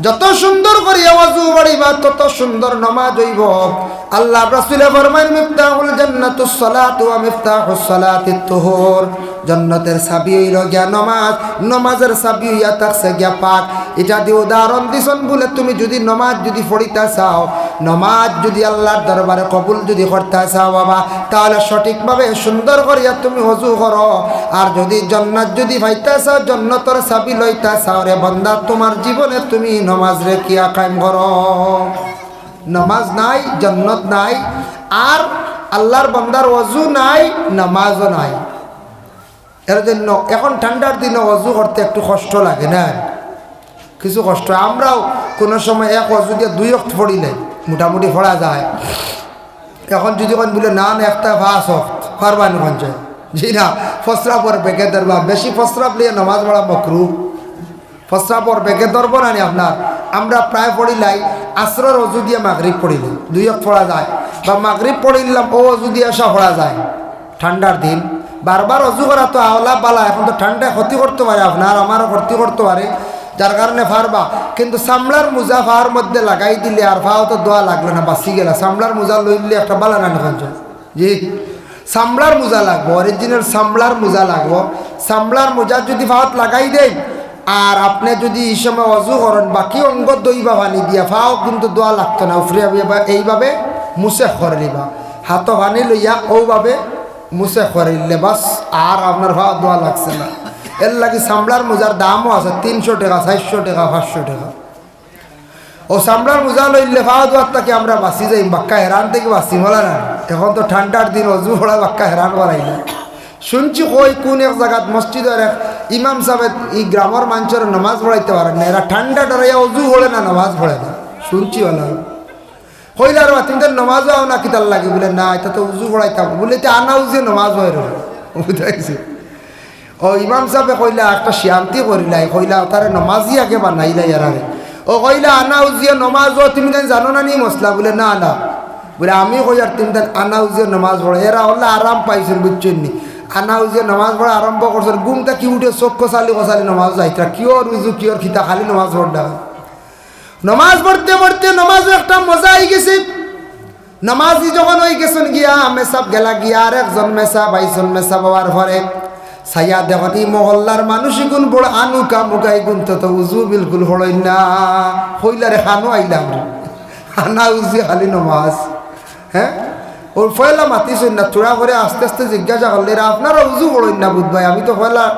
যত সুন্দর করিয়া অজু পড়িবা, তত সুন্দর নমাজ অইবো। আল্লার রসুলে ফরমাইন, "মিফতাহুল জান্নাতুস সালাতু ওয়া মিফতাহুস সালাতিত তুহুর।" জন্নতের চাবি অইলো গিয়া নমাজ, নমাজের চাবি অইয়া থাকছে গিয়া পাক। ইটা দি উদাহরণ দিছইন বলে, তুমি যুদি নমাজ যুদি পড়িতা চাও, নমাজ যুদি আল্লার দরবারে কবুল যুদি করতা চাও বাবা, তাহলে সঠিকভাবে সুন্দর করিয়া তুমি অজু করো। আর যুদি জন্নত যুদি পাইতা চাও, জন্নতর চাবি লইতা চাও রে বান্দা, তুমার জীবনে তুমি নমাজরে কিয়া কায়েম করো। নমাজ নাই, জন্নত নাই, আর আল্লার বান্দার অজু নাই, নমাজও নাই। এর জন্য এখন ঠান্ডার দিনে অজু করতে একটু কষ্ট লাগে না? কিছু কষ্ট। আমরাও কুনু সময় এক অজু দিয়া দুই ওয়াক্ত পড়িলাই, মোটামুটি পড়া যায়। এখন যুদি কইন বলে, "না, না, একটা পাঁচ ওয়াক্ত", পারবা নি কইন চাই? জি না, প্রস্রাবর বেগে ধরবা, বেশি প্রস্রাব লইয়া নমাজ পড়া মকরু। প্রস্রাবর বেগে ধরবো না নি আপনার? আমরা প্রায় পড়িলাই, আসরর অজু দিয়া মাগরিব পড়িলাই, দুই ওয়াক্ত পড়া যায়, বা মাগরিব পড়িলাম, অউ অজু দিয়া এশা পড়া যায়। ঠান্ডার দিন বারবার অজু করা তো আওলা বালা, এখন তো ঠান্ডায় ক্ষতি করতে পারে, আপনার আমারও ক্ষতি করতে পারে, যার কারণে পারবা। কিন্তু চামড়ার মোজা পাওর মধ্যে লাগাই দিলে আর পাও তো ধোয়া লাগলো না, বাঁচি গেলা। চামড়ার মোজা লইলে একটা বালা না নি কইন চাই? জি, চামড়ার মোজা লাগবো, original চামড়ার মোজা লাগবো। চামড়ার মোজা যুদি পাওত লাগাই দেইন, আর আপনে যুদি ই সময় অজু করইন, বাকি অঙ্গ ধইবা পানি দিয়া, পাও কিন্তু ধোয়া লাগতো না, উপরে এইভাবে, এইভাবে মুছে করিলিবা, হাতো পানি লইয়া অউভাবে মুছে করিলে বাস, আর আপনার পাও ধোয়া লাগছে না। এর লাগি চামড়ার মোজার দামও আছে, তিনশো টেকা, চাইরশো টেকা, পাঁচশো টেকা। অউ চামড়ার মোজা লইলে পাও ধোয়ার থাকি আমরা বাঁচি যাইমু, বাক্কা হেরান থাকি বাঁচিমু, অলা না? এখন তো ঠান্ডার দিন, অজু পড়া বাক্কা হেরান বাড়াইলা। শুনছি কই কুন এক জাগাত মসজিদর এক ইমাম সাবে ই গ্রামর মানষরে নমাজ পড়াইতা পারইন না, এরা ঠান্ডা ডরাইয়া অজু পড়ে না, নমাজ পড়ে না। শুনছি অলা। কইলা, "আরে বা, তুমি তো নমাজো আও না কিতার লাগি?" বলে, "না, ইতা তো অজু পড়াইতাম।" বলে, "তে আনা অজুয়ে নমাজ অয় রে।" বুঝাইছে। অউ ইমাম সাবে কইলা, একটা শিয়ান্তি করিলাই, কইলা, "তারে নমাজি আগে বানাইলাই এরারে।" অউ কইলা, "আনা অজুয়ে নমাজ অয়, তুমি তাইন জানো না নি মসলা?" বলে, "না, না।" বলে, "আমি কইয়ার তুমি তাইন আনা অজুয়ে নমাজ পড়ো।" এরা অলা আরাম পাইছইন, বুঝছইন নি? আনা অজুয়ে নমাজ পড়া আরম্ভ করছইন, ঘুম থাকি উঠে চউখ কচালি কচালি নমাজ যাইতরা, কিওর অজু, কিওর কিতা, খালি নমাজ পড়রা। নমাজ পড়তে পড়তে নমাজো একটা মজা আইগেছে। নমাজি যখন অইগেছইন গিয়া, মেসাব গেলা গিয়া, আর একজন মেসাব আইছইন, মেসাব অওয়ার পরে চাইয়া দেখইন, ই মহল্লার মানুষ ইগুন বড় আনুকা মুকা, ইগুন তো, তো অজু বিলকুল পড়ইন না। কইলা রে, কানো আইলাম রে, আনা অজুয়ে খালি নমাজ। হে? অউ পয়লা মাতিছইন না, থুড়া করি আস্তে আস্তে জিজ্ঞাসা করলে, "এরা আপনারা অজু পড়ইন না বুধ ভাই, আমি তো পয়লা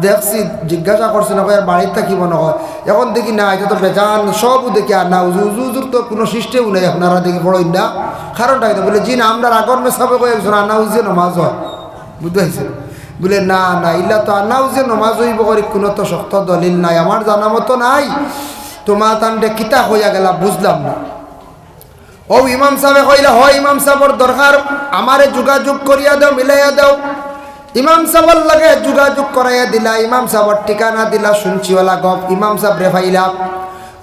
দেখছি, জিজ্ঞাসা করছি না, কয় আর বাড়িত থাকিব না কয়।" এখন দেখি না, ইটা তো বেজান, সবউ দেখি আনা অজু, অজু, অজুর তো কুনু system-উ নাই, আপনারা দেখি পড়ইন না, কারণটা কিতা? বলে, "জি না, আমরার আগর মেসাবে কয় একজন আনা অজুয়ে নমাজ অয়।" বুঝতে পারছেন? বলে, "না, না, ইলা তো আনা অজুয়ে নমাজ অইবো করি কুনু তো শক্ত দলিল নাই, আমার জানা মতো নাই, তুমা তানরে কিতা কইয়া গেলা, বুঝলাম না।" অউ ইমাম সাবে কইলা, "হ, ইমাম সাবর দরকার, আমারে যোগাযোগ করিয়া দেও, মিলাইয়া দেও।" ইমাম সাবর লগে যোগাযোগ করাইয়া দিলা, ইমাম সাবর ঠিকানা দিলা, শুনছি অলা গপ, ইমাম সাবরে পাইলা।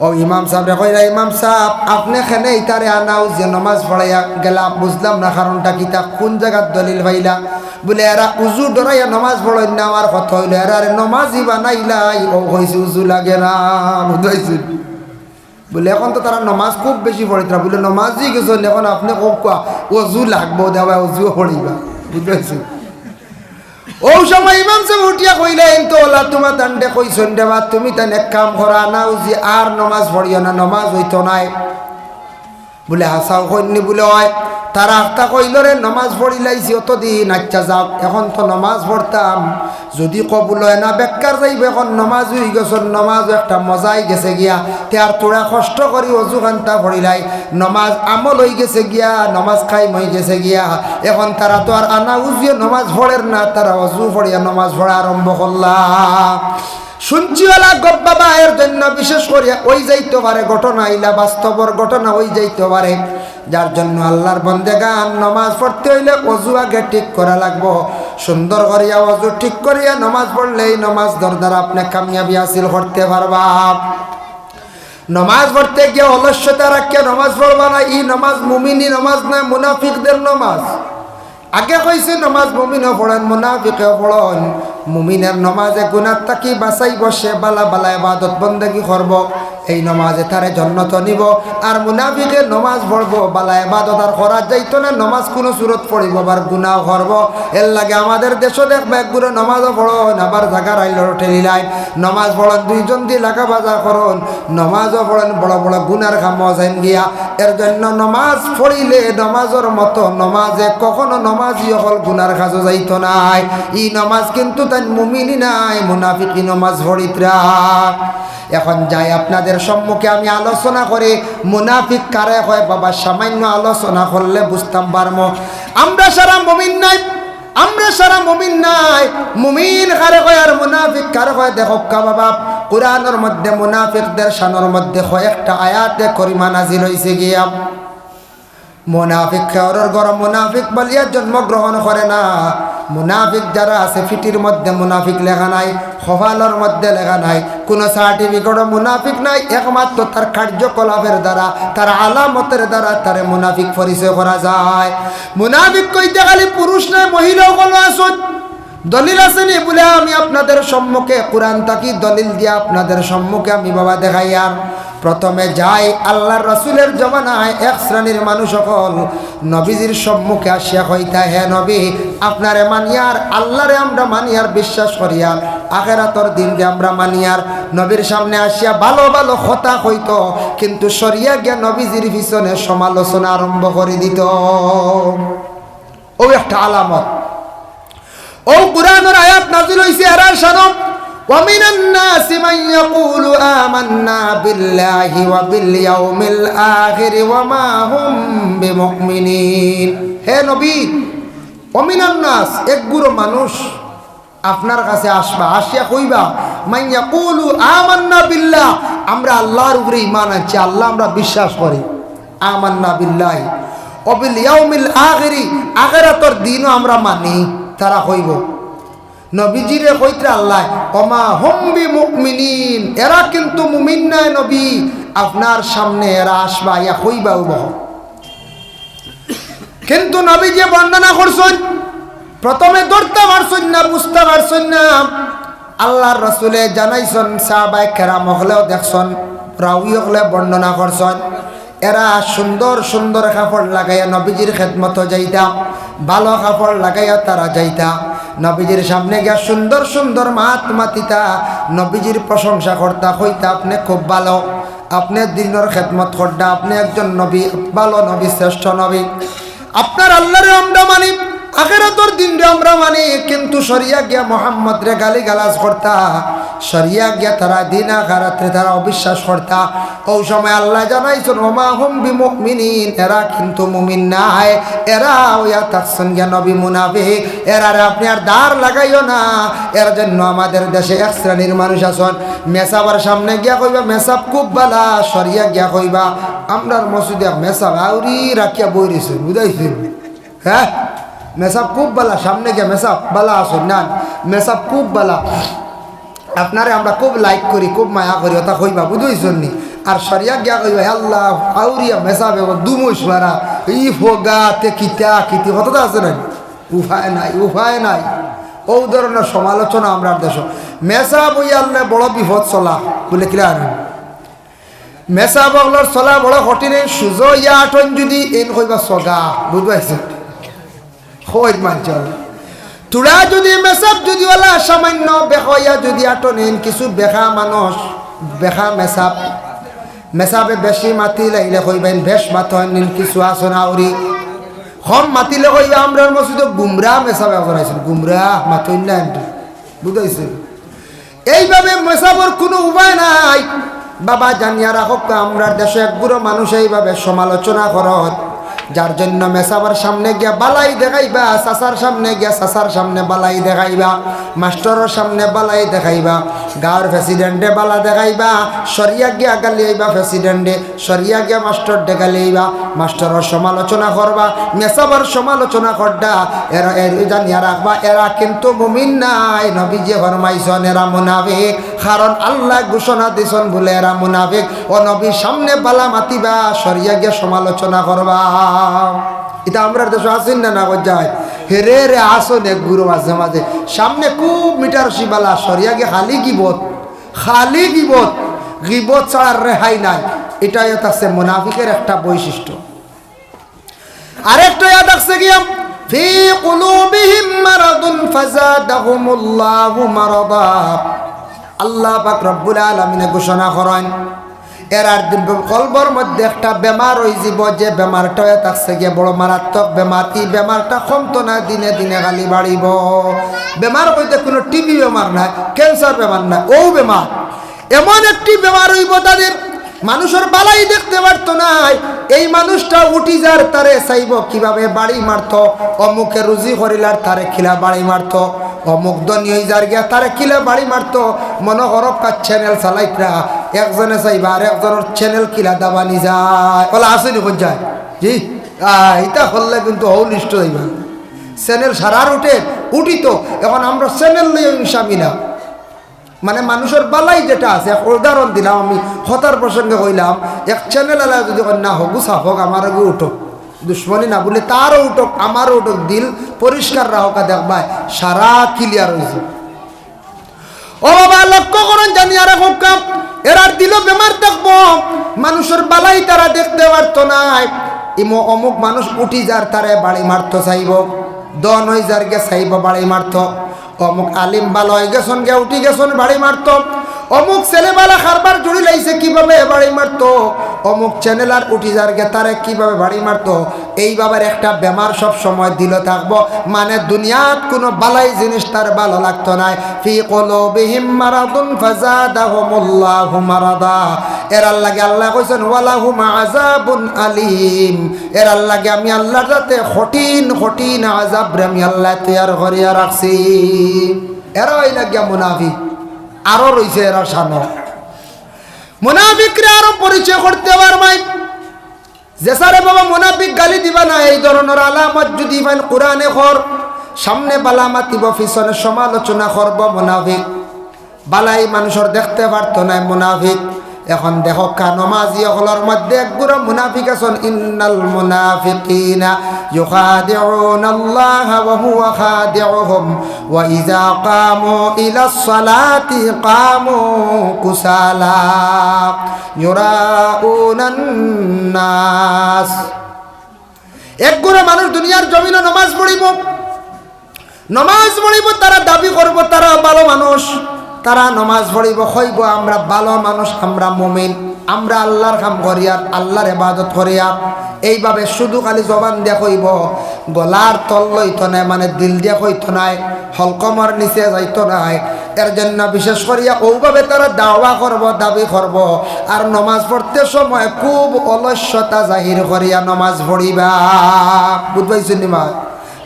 অউ ইমাম সাবরে কইলা, "ইমাম সাব, আপনে কেনে ইতারে আনা অজুয়ে নমাজ পড়াইয়া গেলা, বুঝলাম না কারণটা কিতা, কুন জাগাত দলিল পাইলা?" বলে, "এরা অজু ডরাইয়া নমাজ পড়ইন না, আমার কথা অইলো, এরারে নমাজি বানাইলাই, অউ কইছি অজু লাগে না।" বুঝতে পারছেন? বলে, "এখন তো তারা নমাজ খুব বেশি পড়িতরা।" বলে, "নমাজি গেছইন, এখন আপনে কউক্কা, অজু লাগবো, দেওয়া অজুও পড়িবা।" বুঝতে পারছেন? অউ সময় ইমাম সাবে উঠিয়া কইলা, "এইন তো অলা তুমা তানরে কইছইন রে বা, তুমি তাইন এক কাম করো, আনা অজুয়ে আর নমাজ পড়িও না, নমাজ অইতো নায়।" বুলে, "হাছাউ কইননি?" বুলে, "অয়।" তারা আখতা কইল, "রে, নমাজ পড়িলাইছি অতদিন, আইচ্ছা যাউক, এখন তো নমাজ পড়তাম, যুদি কবুল অয় না, বেকার যাইব, এখন নমাজ অইগেছে, নমাজ একটা মজা অইগেছে গিয়া, তে আর থুড়া কষ্ট করি অজু খান্তা পড়িলাই, নমাজ আমল অইগেছে গিয়া, নমাজ কায়েম অইগেছে গিয়া, এখন তারা তো আর আনা উজিয়ে নমাজ পড়ের না, তারা অজু পড়িয়া নমাজ পড়া আরম্ভ করলা।" শুনছি ওলা গপ বাবা, এর জন্য বিশেষ করিয়া অই যাইতো পারে ঘটনা, ইলা বাস্তবর ঘটনা অই যাইতো পারে, যার জন্য আল্লার বন্দেগান নমাজ পড়তে অইলে অজু আগে ঠিক করা লাগবো। সুন্দর করিয়া অজু ঠিক করিয়া নমাজ পড়লে এই নমাজ দরদার আপনে কামিয়াবি হাসিল করতে পারবা। নমাজ পড়তে গিয়া অলস্যতা রাখিয়া নমাজ পড়বা না, ই নমাজ মুমিনি নমাজ নায়, মুনাফিকদের নমাজ। আগে কইছে নমাজ মুমিনও পড়েন, মুনাফিকেও পড়েন। মুমিনের নমাজে গুনার থাকি বাঁচাইব, সে বালা বালা ইবাদত বন্দেগি করব, এই নমাজে তারে জন্নত নিব। আর মুনাফিকে নমাজ পড়ব, বালা ইবাদত আর করা যাইতো না, নমাজ কুনু সুরত পড়িব, আবার গুনাও করব। এর লাগি আমাদের দেশো দেখবা একগুলো নমাজও পড়েন, আবার জাগার আইল ঠেলিলাইন, নমাজ পড়েন দুইজন দি লাগা বাজা করেন, নমাজও পড়েন, বড় বড় গুনার কামও যাইন গিয়া। এর জন্য নমাজ পড়িলে নমাজর মতো নমাজে কখনো নমাজি অকল গুনার কাজও যাইতো নায়। ই নমাজ কিন্তু তাইন মুমিনি নায়, মুনাফিকি নমাজ পড়িত্রা। এখন যাই আপনাদের সম্মুখে আমি আলোচনা করি, মুনাফিক কারে কয় বাবা, সামান্য আলোচনা করলে বুঝতাম পারমু। আমরা সারা মুমিন নায়, আমরা সারা মুমিন নায়। মুমিন কারে কয় আর মুনাফিক কারে কয়? দেখউক্কা বাবা, কুরআনর মধ্যে মুনাফিকদের শানর মধ্যে কয়েকটা আয়াতে করিমা নাজিল অইছে গিয়া। মুনাফিক কেউরর ঘরো মুনাফিক বলিয়া জন্মগ্রহণ করে না। মুনাফিক যারা আছে, ফিটির মধ্যে মুনাফিক লেখা নাই, কপালর মধ্যে লেখা নাই, কুনু সার্টিফিকেটও মুনাফিক নাই, একমাত্র তার কার্যকলাপের দ্বারা, তার আলামতের দ্বারা তারে মুনাফিক পরিচয় করা যায়। মুনাফিক কইতে খালি পুরুষ নায়, মহিলাও কুনু আছইন। দলিল আছে নি? বুলে, আমি আপনাদের সম্মুখে কুরআন থাকি দলিল দিয়া আপনাদের সম্মুখে আমি বাবা দেখাইয়ার। প্রথমে যাই আল্লার রসুলের জমানায় এক শ্রেণীর মানুষ অকল নবীজির সম্মুখে আসিয়া কইতা, "হে নবী, আপনারে মানিয়ার, আল্লারে আমরা মানিয়ার, বিশ্বাস করিয়ার, আখেরাতর দিনরে আমরা মানিয়ার।" নবীর সামনে আসিয়া ভালো ভালো কথা কইতো, কিন্তু সরিয়া গিয়া নবীজির পিছনে সমালোচনা আরম্ভ করি দিতো। অউ একটা আলামত। অউ কুরআনর আয়াত নাজিল অইছে এরার শানো, "ওয়া মিনান নাসি মান ইয়াকুলু আমান্না বিল্লাহি ওয়া বিল ইয়াউমিল আখিরি ওয়া মা হুম বিমুমিনিন।" হে নবী, "ওয়া মিনান নাস", এক গুরু মানুষ আপনার কাছে আসবা, আসিয়া কইবা, "মান ইয়াকুলু আমান্না বিল্লাহ", আমরা আল্লার উপরে ঈমান আনছি, আল্লা আমরা বিশ্বাস করি, আমান্না বিল্লাহি, "ওয়া বিল ইয়াউমিল আখিরি", আখেরাতর দিনও আমরা মানি, তারা কইবো। নবীজিরে কইত্রা আল্লায়, "ওয়া মা হুম বিমুমিনিন", এরা কিন্তু মুমিন নায় নবী, আপনার সামনে এরা আসবা, আইয়া কইবা অউ বহ। কিন্তু নবীজি বর্ণনা করছইন, প্রথমে ধরতা পারছইন না, বুঝতা পারছইন না। আল্লার রসুলে জানাইছইন, সাহাবায়ে কেরাম অকলেও দেখছইন, রাউই অকলে বর্ণনা করছইন। এরা সুন্দর সুন্দর কাপড় লাগাইয়া নবীজির খেদমতো যাইতা, ভালো কাপড় লাগাইয়া তারা যাইতা, নবীজির সামনে গিয়া সুন্দর সুন্দর মাত মাতিতা, নবীজির প্রশংসা করতা, কইতা, "আপনে খুব ভালো।" আপনে দিনর খেদমত কররা, আপনে একজন নবী, ভালো নবী, শ্রেষ্ঠ নবী। আপনার আল্লারে আমরা মানি, আখেরাতর দিনরে আমরা মানি, কিন্তু সরিয়া গিয়া মোহাম্মদরে গালিগালাজ করতা, সরিয়া গিয়া তারা দিন আখেরাতরে তারা অবিশ্বাস করতা। অউ সময় আল্লায় জানাইছইন, "ওয়া মা হুম বিমুমিনিন", এরা কিন্তু মুমিন নায়, এরা অইয়া থাকছইন গিয়া নবী মুনাফিক, এরারে আপনে আর দাড় লাগাইও না। এর জন্য আমাদের দেশে এক শ্রেণীর মানুষ আছইন, মেসাবর সামনে গিয়া কইবা, "মেসাব খুব ভালা", সরিয়া গিয়া কইবা, "আমরার মসজিদে এক মেসাব আউরি রাখিয়া বই রইছে", বুঝাইছে? হ্যাঁ, মেসাব খুব ভালা, সামনে গিয়া, "মেসাব ভালা আছইন না, মেসাব খুব ভালা, আপনারে আমরা খুব like করি, খুব মায়া করি", অতা কইবা, বুঝছইন নি? আর সরিয়া গিয়া কইবা, "হে আল্লা, আউরিয়া মেসাব এগো দুমুশ মারা, ই ফোগা, তে কিতা, কিতি, কততা আছে না?" উপায় নাই, উপায় নাই। অউ ধরনর সমালোচনা আমরার দেশো। মেসাব অইয়া আনলে বড় বিপদ চলা, বুলে কিলা আর? মেসাব অকলর চলা বড় কঠিন, এইন সুজা অইয়া আটইন যুদি, এইন কইবা সগা, বুঝবাইছে? কইত মানছে। থুড়া যুদি মেসাব যুদি অলা সামান্য বেকা অইয়া যুদি আটইন, এইন কিছু বেকা মানুষ, বেকা মেসাব, মেসাবে বেশি মাতিলাইলে কইবা, "ইন বেশ মাতইন, ইন কিছু আছইন আউরি।" কম মাতিলে কইবা, "আমরার মসজিদো গুমরা মেসাব একজন আইছইন, গুমরা মাতইন না এমনি।" বুঝাইছে? এইভাবে মেসাবর কুনু উপায় নাই। বাবা, জানিয়া রাখউক্কা, আমরার দেশো এক গুরু মানুষ এইভাবে সমালোচনা করইন, যার জন্য মেসাবর সামনে গিয়া বালাই দেখাইবা, চাচার সামনে গিয়া চাচার সামনে বালাই দেখাইবা, মাস্টরর সামনে বালাই দেখাইবা, গাঁওর প্রেসিডেন্টে বালা দেখাইবা, সরিয়া গিয়া গালি আইবা প্রেসিডেন্টে, সরিয়া গিয়া মাস্টররে গালি আইবা, মাস্টরর সমালোচনা করবা, মেসাবর সমালোচনা করবা। এরা, এরা জানিয়া রাখবা, এরা কিন্তু মুমিন নায়, নবীজিয়ে ফরমাইছইন এরা মুনাফিক। কারণ আল্লায় ঘোষণা দিছইন বুলে এরা মুনাফিক। অউ নবীর সামনে বালা মাতিবা, সরিয়া গিয়া সমালোচনা করবা। ইতা আমরার দেশো আছইন না, না কই যায়? হেরে রে আছইন এক গুরু মাঝে মাঝে। সামনে খুব মিটার শিবালা, সরিয়া গিয়া খালি গিবত, খালি গিবত। গিবত ছাড়া রেহাই নাই। ইটা অইয়া থাকছে মুনাফিকের একটা বৈশিষ্ট্য। আরেকটা আয়াত আছে গিয়া, "ফি কুলুবিহিম মারাদুন ফাজাদাহুমুল্লাহু মারাদা।" আল্লাহ পাক রব্বুল আলামিনে ঘোষণা করইন, এরার দি-, কলবর মধ্যে একটা বেমার অইযিবো, যে বেমারটা অইয়া থাকছে গিয়া বড় মারাত্মক বেমার। ই বেমারটা কমতো নায়, দিনে দিনে খালি বাড়িবো। বেমার কইতে কুনু টিবি বেমার নায়, ক্যান্সার বেমার নায়, অউ বেমার। এমন একটি বেমার অইবো তাদের, মানুষর বালাই দেখতে পারতো নায়। এই মানুষটা উঠি যার, তারে চাইবো কিভাবে বাড়ি মারতো, অমুকে রুজি করিলার, তারে কিলা বাড়ি মারতো, অমুক ধনী অই যার গিয়া, তারে কিলা বাড়ি মারতো। মনো করউক্কা চ্যানেল চালাইতরা, একজনে চাইবা আর একজনর চ্যানেল কিলা দাবানি যায়, অলা আছইন নি কই যায়? জি, আহ, ইতা করলে কিন্তু অউ লিস্টো যাইবা। চ্যানেল সারার উঠে, উঠিতো। এখন আমরা চ্যানেল লইয়া হিংসা মিলা। মানে, মানুষর বালাই যেটা আছে, এক উদাহরণ দিলাম আমি, কথার প্রসঙ্গে কইলাম, এক চ্যানেল আলা যদি কয়, "না, হগু সাফ অউক, আমার হগু উঠউক, দুশমনি না বুলে, তারও উঠউক, আমারও উঠউক, দিল পরিষ্কার রাখউক্কা, দেখবায় সারা ক্লিয়ার অইছে।" ও বাবা, লক্ষ্য করইন, জানিয়া রাখউক্কা, এরার দিলো বেমার থাকবো, মানুষর বালাই তারা দেখতে পারতো নায়। ইমো অমুক মানুষ উঠি যার, তারে বাড়ি মারতো চাইবো, ধন অই যার গিয়া চাইবো বাড়ি মারতো। অমুক আলিম বালা অই গেছইন গিয়া, উঠি গেছইন, বাড়ি মারতো। অমুক ছেলে বালা কারবার জুড়ি লাইছে, কিভাবে বাড়ি মারতো। অমুক চ্যানেলার উঠি যার গিয়া, তারে কিভাবে বাড়ি মারতো। এইভাবে একটা বেমার সব সময় দিলো থাকবো, মানে দুনিয়াত কুনু বালাই জিনিস তার ভালা লাগতো নায়। ফি কুলুবিহিম মারাদুন ফাজাদাহুমুল্লাহু মারাদা। এরার লাগি আল্লায় কইছইন, "ওয়ালাহুম আযাবুন আলিম।" এরার লাগি আমি আল্লাহর যাতে কঠিন কঠিন আযাবরে আমি আল্লায় তৈয়ার করিয়া রাখছি। এরা অইলা গিয়া মুনাফিক। আরো রইছে এরার শানো। মুনাফিকরে আরো পরিচয় করতে পারবায়। যে সারে বাবা মুনাফিক গালি দিবা না, এই ধরনর আলামত যদি পাইন কোরআনে কর, সামনে বালা মাতিবো, পিছনে সমালোচনা করবো মুনাফিক। বালাই মানুষর দেখতে পারতো নায় মুনাফিক। এখন দেখউক্কা, নমাজি অকলর মধ্যে এক গুরা মুনাফিক আছইন, "ইন্নাল মুনাফিকিনা ইউখাদিউনাল্লাহা ওয়া হুয়া খাদিউহুম ওয়া ইযা কামু ইলাস সালাতি কামু কুসালা ইউরাউনান নাস।" এক গুরা মানুষ দুনিয়ার জমিনো নমাজ পড়িবো, নমাজ পড়িবো, তারা দাবি করবো তারা ভালা মানুষ, তারা নমাজ পড়িবো, কইবো, "আমরা ভালা মানুষ, আমরা মুমিন, আমরা আল্লাহর কাম করিয়ার, আল্লাহর ইবাদত করিয়ার।" এইভাবে শুধু খালি জবান দিয়া কইবো, গলার তল লইতো নায়, মানে দিল দিয়া কইতো নায়, হলকমর নিচে যাইতো নায়। এর জন্য বিশেষ করিয়া অউভাবে তারা দাওয়া করবো, দাবি করবো, আর নমাজ পড়তে সময় খুব অলস্যতা জাহির করিয়া নমাজ পড়িবা। বুঝবাইছইন নি মা?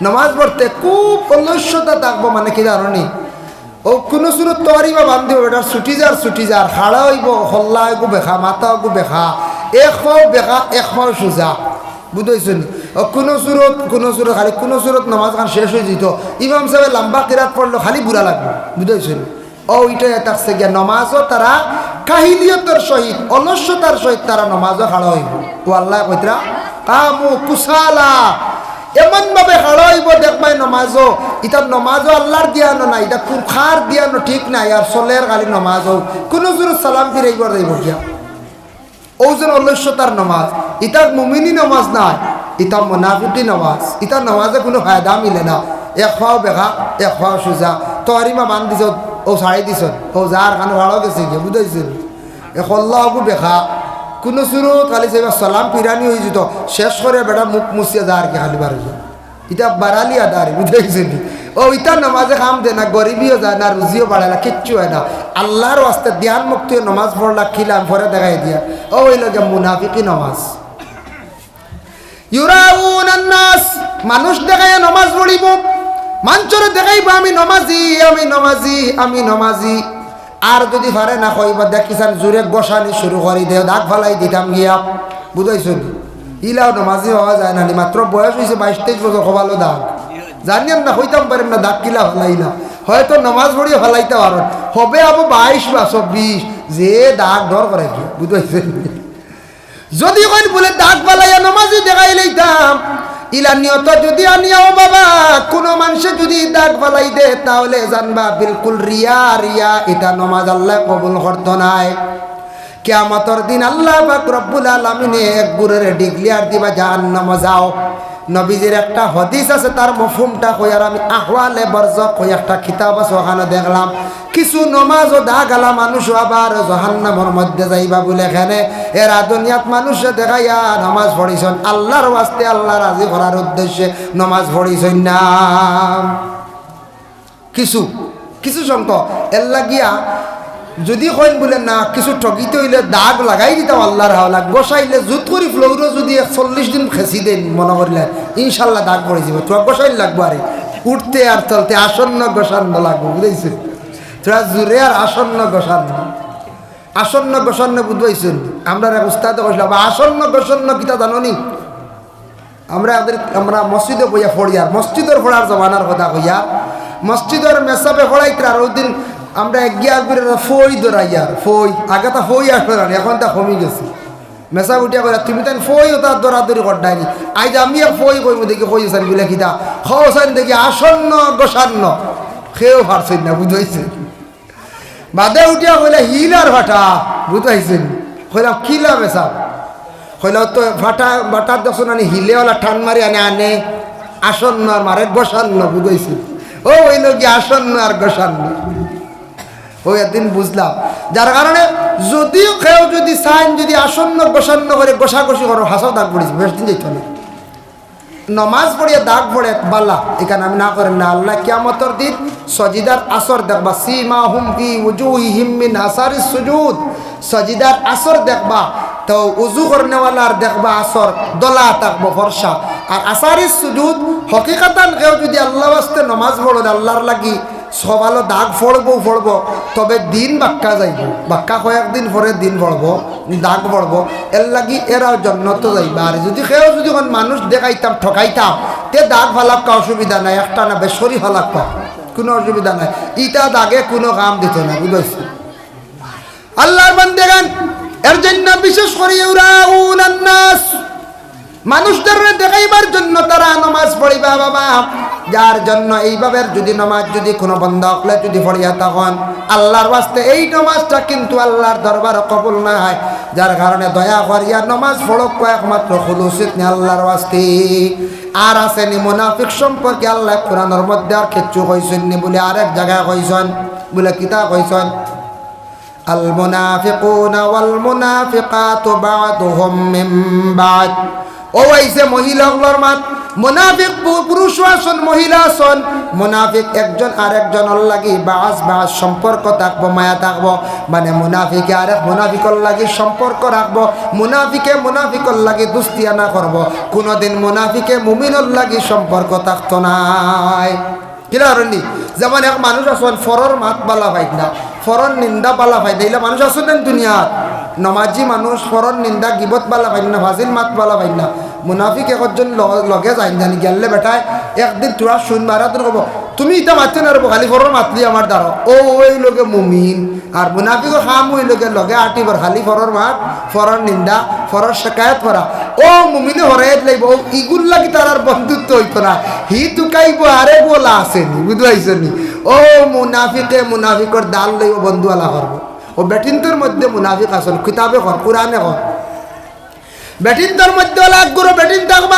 নমাজ পড়তে খুব অলস্যতা থাকবো, মানে কি জানো নি? অউ কুনু সুরত তহরিমা বান্ধিবো, বেটার ছুটি যার, ছুটি যার, খাড়া অইবো, হল্লা অগু বেকা, মাথা অগু বেকা, এক পাও বেকা, এক পাও সুজা। বুঝাইছো নি? অউ কুনু সুরত, কুনু সুরত, খালি কুনু সুরত নমাজ খান শেষ অইযিতো। ইমাম সাবে লাম্বা কিরাত পড়লো, খালি বুরা লাগবো। বুঝাইছো নি? অউ ইটা থাকছে গিয়া নমাজও তারা কাহিলিয়তর সহিত, অলস্যতার সহিত তারা নমাজও খাড়া অইবো। অউ আল্লায় কইতরা, "কামু কুসালা।" এমন ভাবে খাড়া অইবো দেখবায় নমাজও, ইতা নমাজও আল্লাহর দিয়ানো না, ইতা কুনু কার দিয়ানো ঠিক নাই, আর চলের খালি নমাজও। কুনু সুরত সালাম ফিরাইবার যাইবো গিয়া। অউ যেন অলস্যতার নমাজ, ইতা মুমিনি নমাজ নায়, ইতা মুনাফিকি নমাজ। ইতা নমাজে কুনু ফায়দা মিলে না। এক পাও বেকা, এক পাও সুজা। তহরিমা বান্ধিছো, অউ ছাড়ি দিছো, অউ যার খান ভাড়া গেছে গিয়া, বুঝাইছো নি? এ হল্লা অগু বেকা। কুনু সুরত খালি সাইবা সালাম ফিরানি অইযিতো, শেষ করি বেটা মুখ মুছিয়া যার গি খালি বার অইযিতো। ইতা বারালি আদার, বুঝাইছইন নি? অউ ইতা নমাজে কাম দেয় না, গরিবিও যায় না, রুজিও বাড়ে না, কিচ্ছু অয় না। আল্লার ওয়াস্তে ধ্যান মুক্ত অইয়া নমাজ পড়লা, কিলা পরে দেখাই দিয়া। অউ অইলো গি মুনাফিকি নমাজ। ইউরাউনান নাস, মানুষ দেখাইয়া নমাজ পড়িবো, মানষরে দেখাইবো, "আমি নমাজি, আমি নমাজি, আমি নমাজি।" আর যুদি পারে না কইবো, দেখিছইন জুরে গোসানি শুরু করি দেয়, দাগ ফালাই দিতাম গিয়া। বুঝাইছইন নি? ইলাও নমাজি অওয়া যায় না নি, মাত্র বয়স অইছে বাইশ তেইশ বছর, কপালো দাগ। জানিয়ার না, কইতাম পারিয়ার না, দাগ কিলা ফালাইলা। হয়তো নমাজ পড়িয়া ফালাইতা পারইন, হবে আবো বাইশ বা চব্বিশ, যে দাগ ডর করে কি, বুঝাইছইন নি? যুদি কইন বুলে দাগ ফালাইয়া নমাজি দেখাইলাইতাম, ইলা নিয়ত যুদি আনিয়া, ও বাবা, কুনু মানষে যুদি দাগ ফালাই দেয়, তাইলে জানবা বিলকুল রিয়া, রিয়া, ইতা নমাজ আল্লায় কবুল করতো নায়। কিয়ামতর দিন আল্লাহ পাক রব্বুল আলামিনে এক গুরুরে declare দিবা, "জাহান্নামো যাও।" নবীজির একটা হাদিস আছে, তার মফহুমটা কইয়ার আমি আহওয়ালে বারজাখ কই একটা কিতাব আছে, অখানো দেখলাম, কিছু নমাজো দাগ আলা মানুষও আবার জাহান্নামর মধ্যে যাইবা বুলে। কেনে? এরা দুনিয়াত মানষরে দেখাইয়া নমাজ পড়ছইন, আল্লার ওয়াস্তে, আল্লা রাজি করার উদ্দেশ্যে নমাজ পড়ছইন না। কিছু, কিছু সংখ্যক। এরলাগিয়া যুদি কইন বুলে, "না, কিছু ঠগিতে অইলে দাগ লাগাই দিতাম আল্লার হাওলা, গোসাইলে জুত করি ফ্লোরো যুদি এক চল্লিশ দিন খেছি দেইন, মনো করিলে ইনশাল্লাহ দাগ পড়ি যিবো।" তো গোসাইল লাগবো আরে, উঠতে আর চলতে আসন্ন গোসান্ন লাগবো, বুঝাইছইন? থুড়া জুরে আর আসন্ন গোসান্ন। আসন্ন গোসান্ন বুঝাইছইন? আমরার এক উস্তাদে কইছলা, "বা আসন্ন গোসান্ন কিতা জানো নি?" আমরা এদের, আমরা মসজিদো বইয়া পড়িয়ার, মসজিদর পড়ার জমানার কথা কইয়ার, মসজিদর মেসাবে পড়াইতরা, আর অউ দিন আমরা এগিয়া আগুরে ফই ধরাইয়ার, ফই, আগে তা ফই আসলো না, অখন তা কমি গেছে। মেসাব উঠিয়া কইরা, "তুমি তাইন ফই অতা ধরাধরি কররায় নি, আইজ আমি এক ফই কইমু দেখি কই আছইন বুলে কিতা, কও চাইন দেখি আসন্ন গোসান্ন।" কেউ পারছইন না, বুঝাইছইন? বাদে উঠিয়া কইলা, "হিল আর ফাটা।" বুঝাইছইন? কইলাম, "কিলা মেসাব?" কইলা, "তো ফাটা, ফাটার দেখছো না নি, হিলে অলা টান মারি আনে, আনে আসন্ন আর মারে গোসান্ন।" বুঝাইছইন? অউ অইলো গি আসন্ন আর গোসান্ন। অউ একদিন বুঝলাম। যার কারণে যুদিও কেউ যুদি চাইন, যুদি আসন্ন গোসান্ন করি গোসাগোসি করো, হাছাউ দাগ পড়ি যিবো, বেশ দিন যাইতো না। নমাজ পড়িয়া দাগ পড়ে বালা, ইখান আমি না করি না। আল্লায় কিয়ামতর দিন সজিদার আসর দেখবা, "সীমাহুম ফি উজুহিহিম মিন আসারিস সুজুদ।" সজিদার আসর দেখবা, তো উজু করনেওয়ালার দেখবা আসর ধলা থাকবো, ফর্সা। আর আসারিস সুজুদ, হকিকতান কেউ যুদি আল্লার ওয়াস্তে নমাজ পড়ে, আল্লার লাগি, কপালো দাগ পড়বো, পড়বো, তবে দিন বাক্কা যাইবো, বাক্কা কয়েকদিন পরে দিন পড়বো, দাগ পড়বো, এরলাগি এরাও জন্নতো যাইবা। আর যুদি কেউ যুদি কুনু মানুষ দেখাইতাম, ঠকাইতাম, তে দাগ ফালাউক্কা, অসুবিধা নাই, একটা না বেশ করি ফালাউক্কা, কুনু অসুবিধা নাই, ইতা দাগে কুনু কাম দিতো না, বুঝাইছইন? আল্লার বান্দেগান, এর জন্য বিশেষ করি ইউরাউনান নাস, মানুষরে দেখাইবার জন্য তারা নমাজ পড়িবা বাবা। যার জন্য এইভাবে যুদি নমাজ যুদি কুনু বান্দা অকলে যুদি পড়িয়া থাকইন, আল্লার ওয়াস্তে এই নমাজটা কিন্তু আল্লার দরবারো কবুল নায়। যার কারণে দয়া করিয়া নমাজ পড়উক্কা একমাত্র খুলুসিত নি আল্লার ওয়াস্তে। আর আছে নি মুনাফিক সম্পর্কে আল্লায় কুরআনর মধ্যে আর কিচ্ছু কইছইন নি বুলে আরেক জাগায় কইছইন বুলে, কিতা কইছইন? المنافقون والمنافقات بعضهم من بعض। অউ আইছে মহিলা অকলর মাত। মুনাফিক পু-, পুরুষও আছইন, মহিলা আছইন। মুনাফিক একজন আরেকজনর লাগি বাজ বাজ সম্পর্ক থাকবো, মায়া থাকবো। মানে মুনাফিকে আরেক মুনাফিকর লাগি সম্পর্ক রাখবো, মুনাফিকে মুনাফিকর লাগি দুস্তিয়ানা করবো। কুনুদিন মুনাফিকে মুমিনর লাগি সম্পর্ক থাকতো নায়। কিলা করইন নি? যেমন এক মানুষ আছইন, ফরর মাত বালা পাইন না, ফরর নিন্দা বালা পাইন না, ইলা মানুষ আছইন না দুনিয়াত? নমাজি মানুষ ফরর নিন্দা, গিবত বালা পাইন না, ফাজিল মাত বালা পাইন না। মুনাফিক একজন ল-, লগে যাইন জানি, গেলে বেটায় একদিন থুড়া শুন মারা তোর কইবো, "তুমি ইতা মাতিও না রে বা, খালি ফরর মাতলি আমার দ্বারা।" অউ অইলো গি মুমিন। আর মুনাফিকর কাম অইলো গি লগে আটিবার, খালি ফরর মাত, ফরর নিন্দা, ফরর শিকায়ত করা। অউ মুমিনে হরাইয়া দিলাইবো, অউ ইগুর লাগি তারার বন্ধুত্ব অইতো না। হি তুকাইবো আরে বলা আছে নি, বুঝাইছো নি? অউ মুনাফিকে মুনাফিকর দাল লইবো, বন্ধুয়ালা করবো। অউ বেটিন্তর মধ্যে মুনাফিক আছইন, কিতাবে কর, কুরআনে কর। বেটিন্তর মধ্যে অলা এক গুরু বেটিন থাকবা,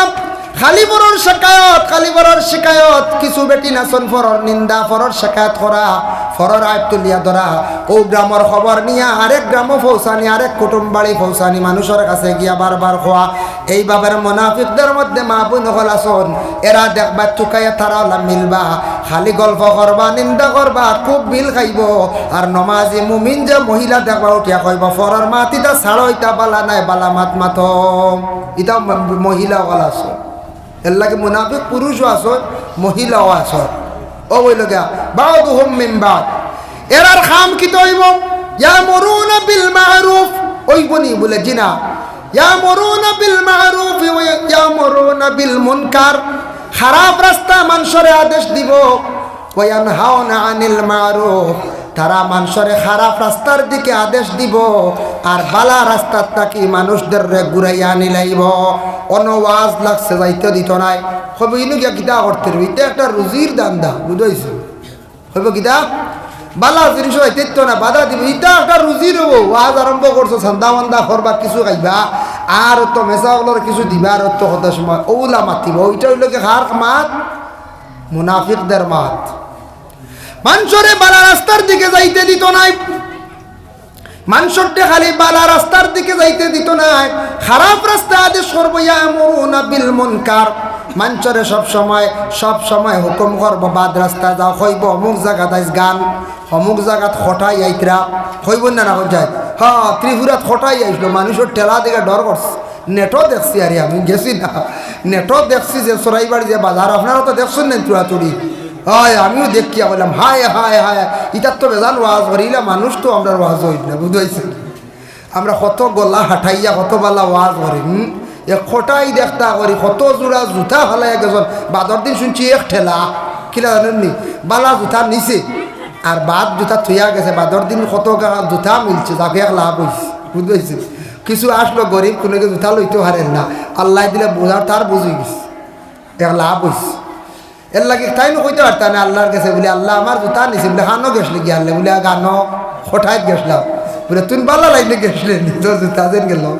খালি পরর শিকায়ত, খালি পরর শিকায়ত। কিছু বেটিন আছইন পরর নিন্দা, পরর শিকায়ত করা, পরর আইব তুলিয়া ধরা, অউ গ্রামর খবর নিয়া আরেক গ্রামো পৌঁছানি, আরেক কুটুম বাড়ি পৌঁছানি, মানুষর কাছে গিয়া বারবার কওয়া। এইভাবে মুনাফিকদের মধ্যে মা-বইন অকল আছইন, এরা দেখবা তুকাইয়া তারা অলা মিলবা, খালি গল্প করবা, নিন্দা করবা, খুব বিল খাইবো। আর নমাজি মুমিন যে মহিলা দেখবা উঠিয়া কইবা, "পরর মাত ইতা ছাড়ো, ইতা বালা নায়, বালা মাত মাতো।" ইতা ম-, মহিলা অকল আছইন। এরলাগি মুনাফিক পুরুষও আছইন, মহিলাও আছইন। অউ অইলো গিয়া, বাদুহুম মিন বাদ। এরার কাম কিতা অইবো? ইয়ামুরুনা বিল মারুফ। অইবো নি বুলে? জি না। ইয়ামুরুনা বিল মারুফ ওয়া ইয়ামুরুনা বিল মুনকার। খারাপ রাস্তা মানষরে আদেশ দিবো। ওয়া ইয়ানহাউনা আনিল মারুফ। তারা মানষরে খারাপ রাস্তার দিকে আদেশ দিবো, আর বালা রাস্তার থাকি মানুষদেররে ঘুরাইয়া আনিলাইবো। অনো ওয়াজ লাগছে, যাইতে দিতো নায়। কইবো, "ইনো গিয়া কিতা করতে রে? ইতা একটা রুজির ধান্দা, বুঝছো?" কইবো, "কিতা? বালা জিনিস যাইতে দিতো নায়, বাধা দিবো। ইতা একটা রুজির অইবো, ওয়াজ আরম্ভ করছো, চান্দা-মান্দা করবা, কিছু খাইবা, আর তো মেসাবলর কিছু দিবা, আর তো কথা সময় অউলা মাতিবো।" ইটা অইলো গি কার মাত? মুনাফিকদের মাত। মানষরে বালা রাস্তার দিকে যাইতে দিতো নায়, মানষরে খালি বালা রাস্তার দিকে যাইতে দিতো নায়, খারাপ রাস্তা আদেশ করবো। ইয়ামুরুনা বিল মুনকার, মানষরে সব সময়, সব সময় হুকুম করবো, "বাদ রাস্তা যাও।" কইবো, "অমুক জাগাত আইজ গান, অমুক জাগাত কটাই আইতরা।" কইবো না, না কই যায়? "হ্যাঁ, ত্রিপুরাত কটাই আইছলো, মানষর ঠেলা দেখি ডর করছে।" নেটো দেখছি, আরে আমি গেছি না, নেটো দেখছি যে চোরাইবাড়ি যে বাজার, আপনারা তো দেখছইন না তুড়াতুড়ি। অয়, আমিও দেখিয়া কইলাম, "হায়, হায়, হায়, ইতার তো বেজান ওয়াজ করি, ইলা মানুষ তো আমরার ওয়াজ অইত না, বুঝাইছে?" আমরা কত গলা হাটাইয়া কত বালা ওয়াজ করি, হুম? এক কটাই দেখতা করি, কত জোড়া জুতা ফালাইয়া গেছইন, বাদর দিন শুনছি এক ঠেলা, কিলা জানইন নি? বালা জুতা নিছে, আর বাদ জুতা থইয়া গেছে, বাদর দিন কত গা-, জুতা মিলছে, যাক এক লাভ অইছে, বুঝাইছে? কিছু আছলো গরিব, কুনুগি জুতা লইতো পারের না, আল্লায় দিলে বুঝার তার বুঝি গেছে, এক লাভ অইছে। এরলাগি তাইন কইতা পারতা না আল্লার গেছে বুলে, "আল্লা, আমার জুতা নিছে।" বুলে, "কানো গেছলে গিয়া?" আল্লায় বুলে, "গানো, কটাইত গেছলাম।" বুলে, "তুইন বালা লাইনে গেছলে নি, তোর জুতা যেন গেলো।"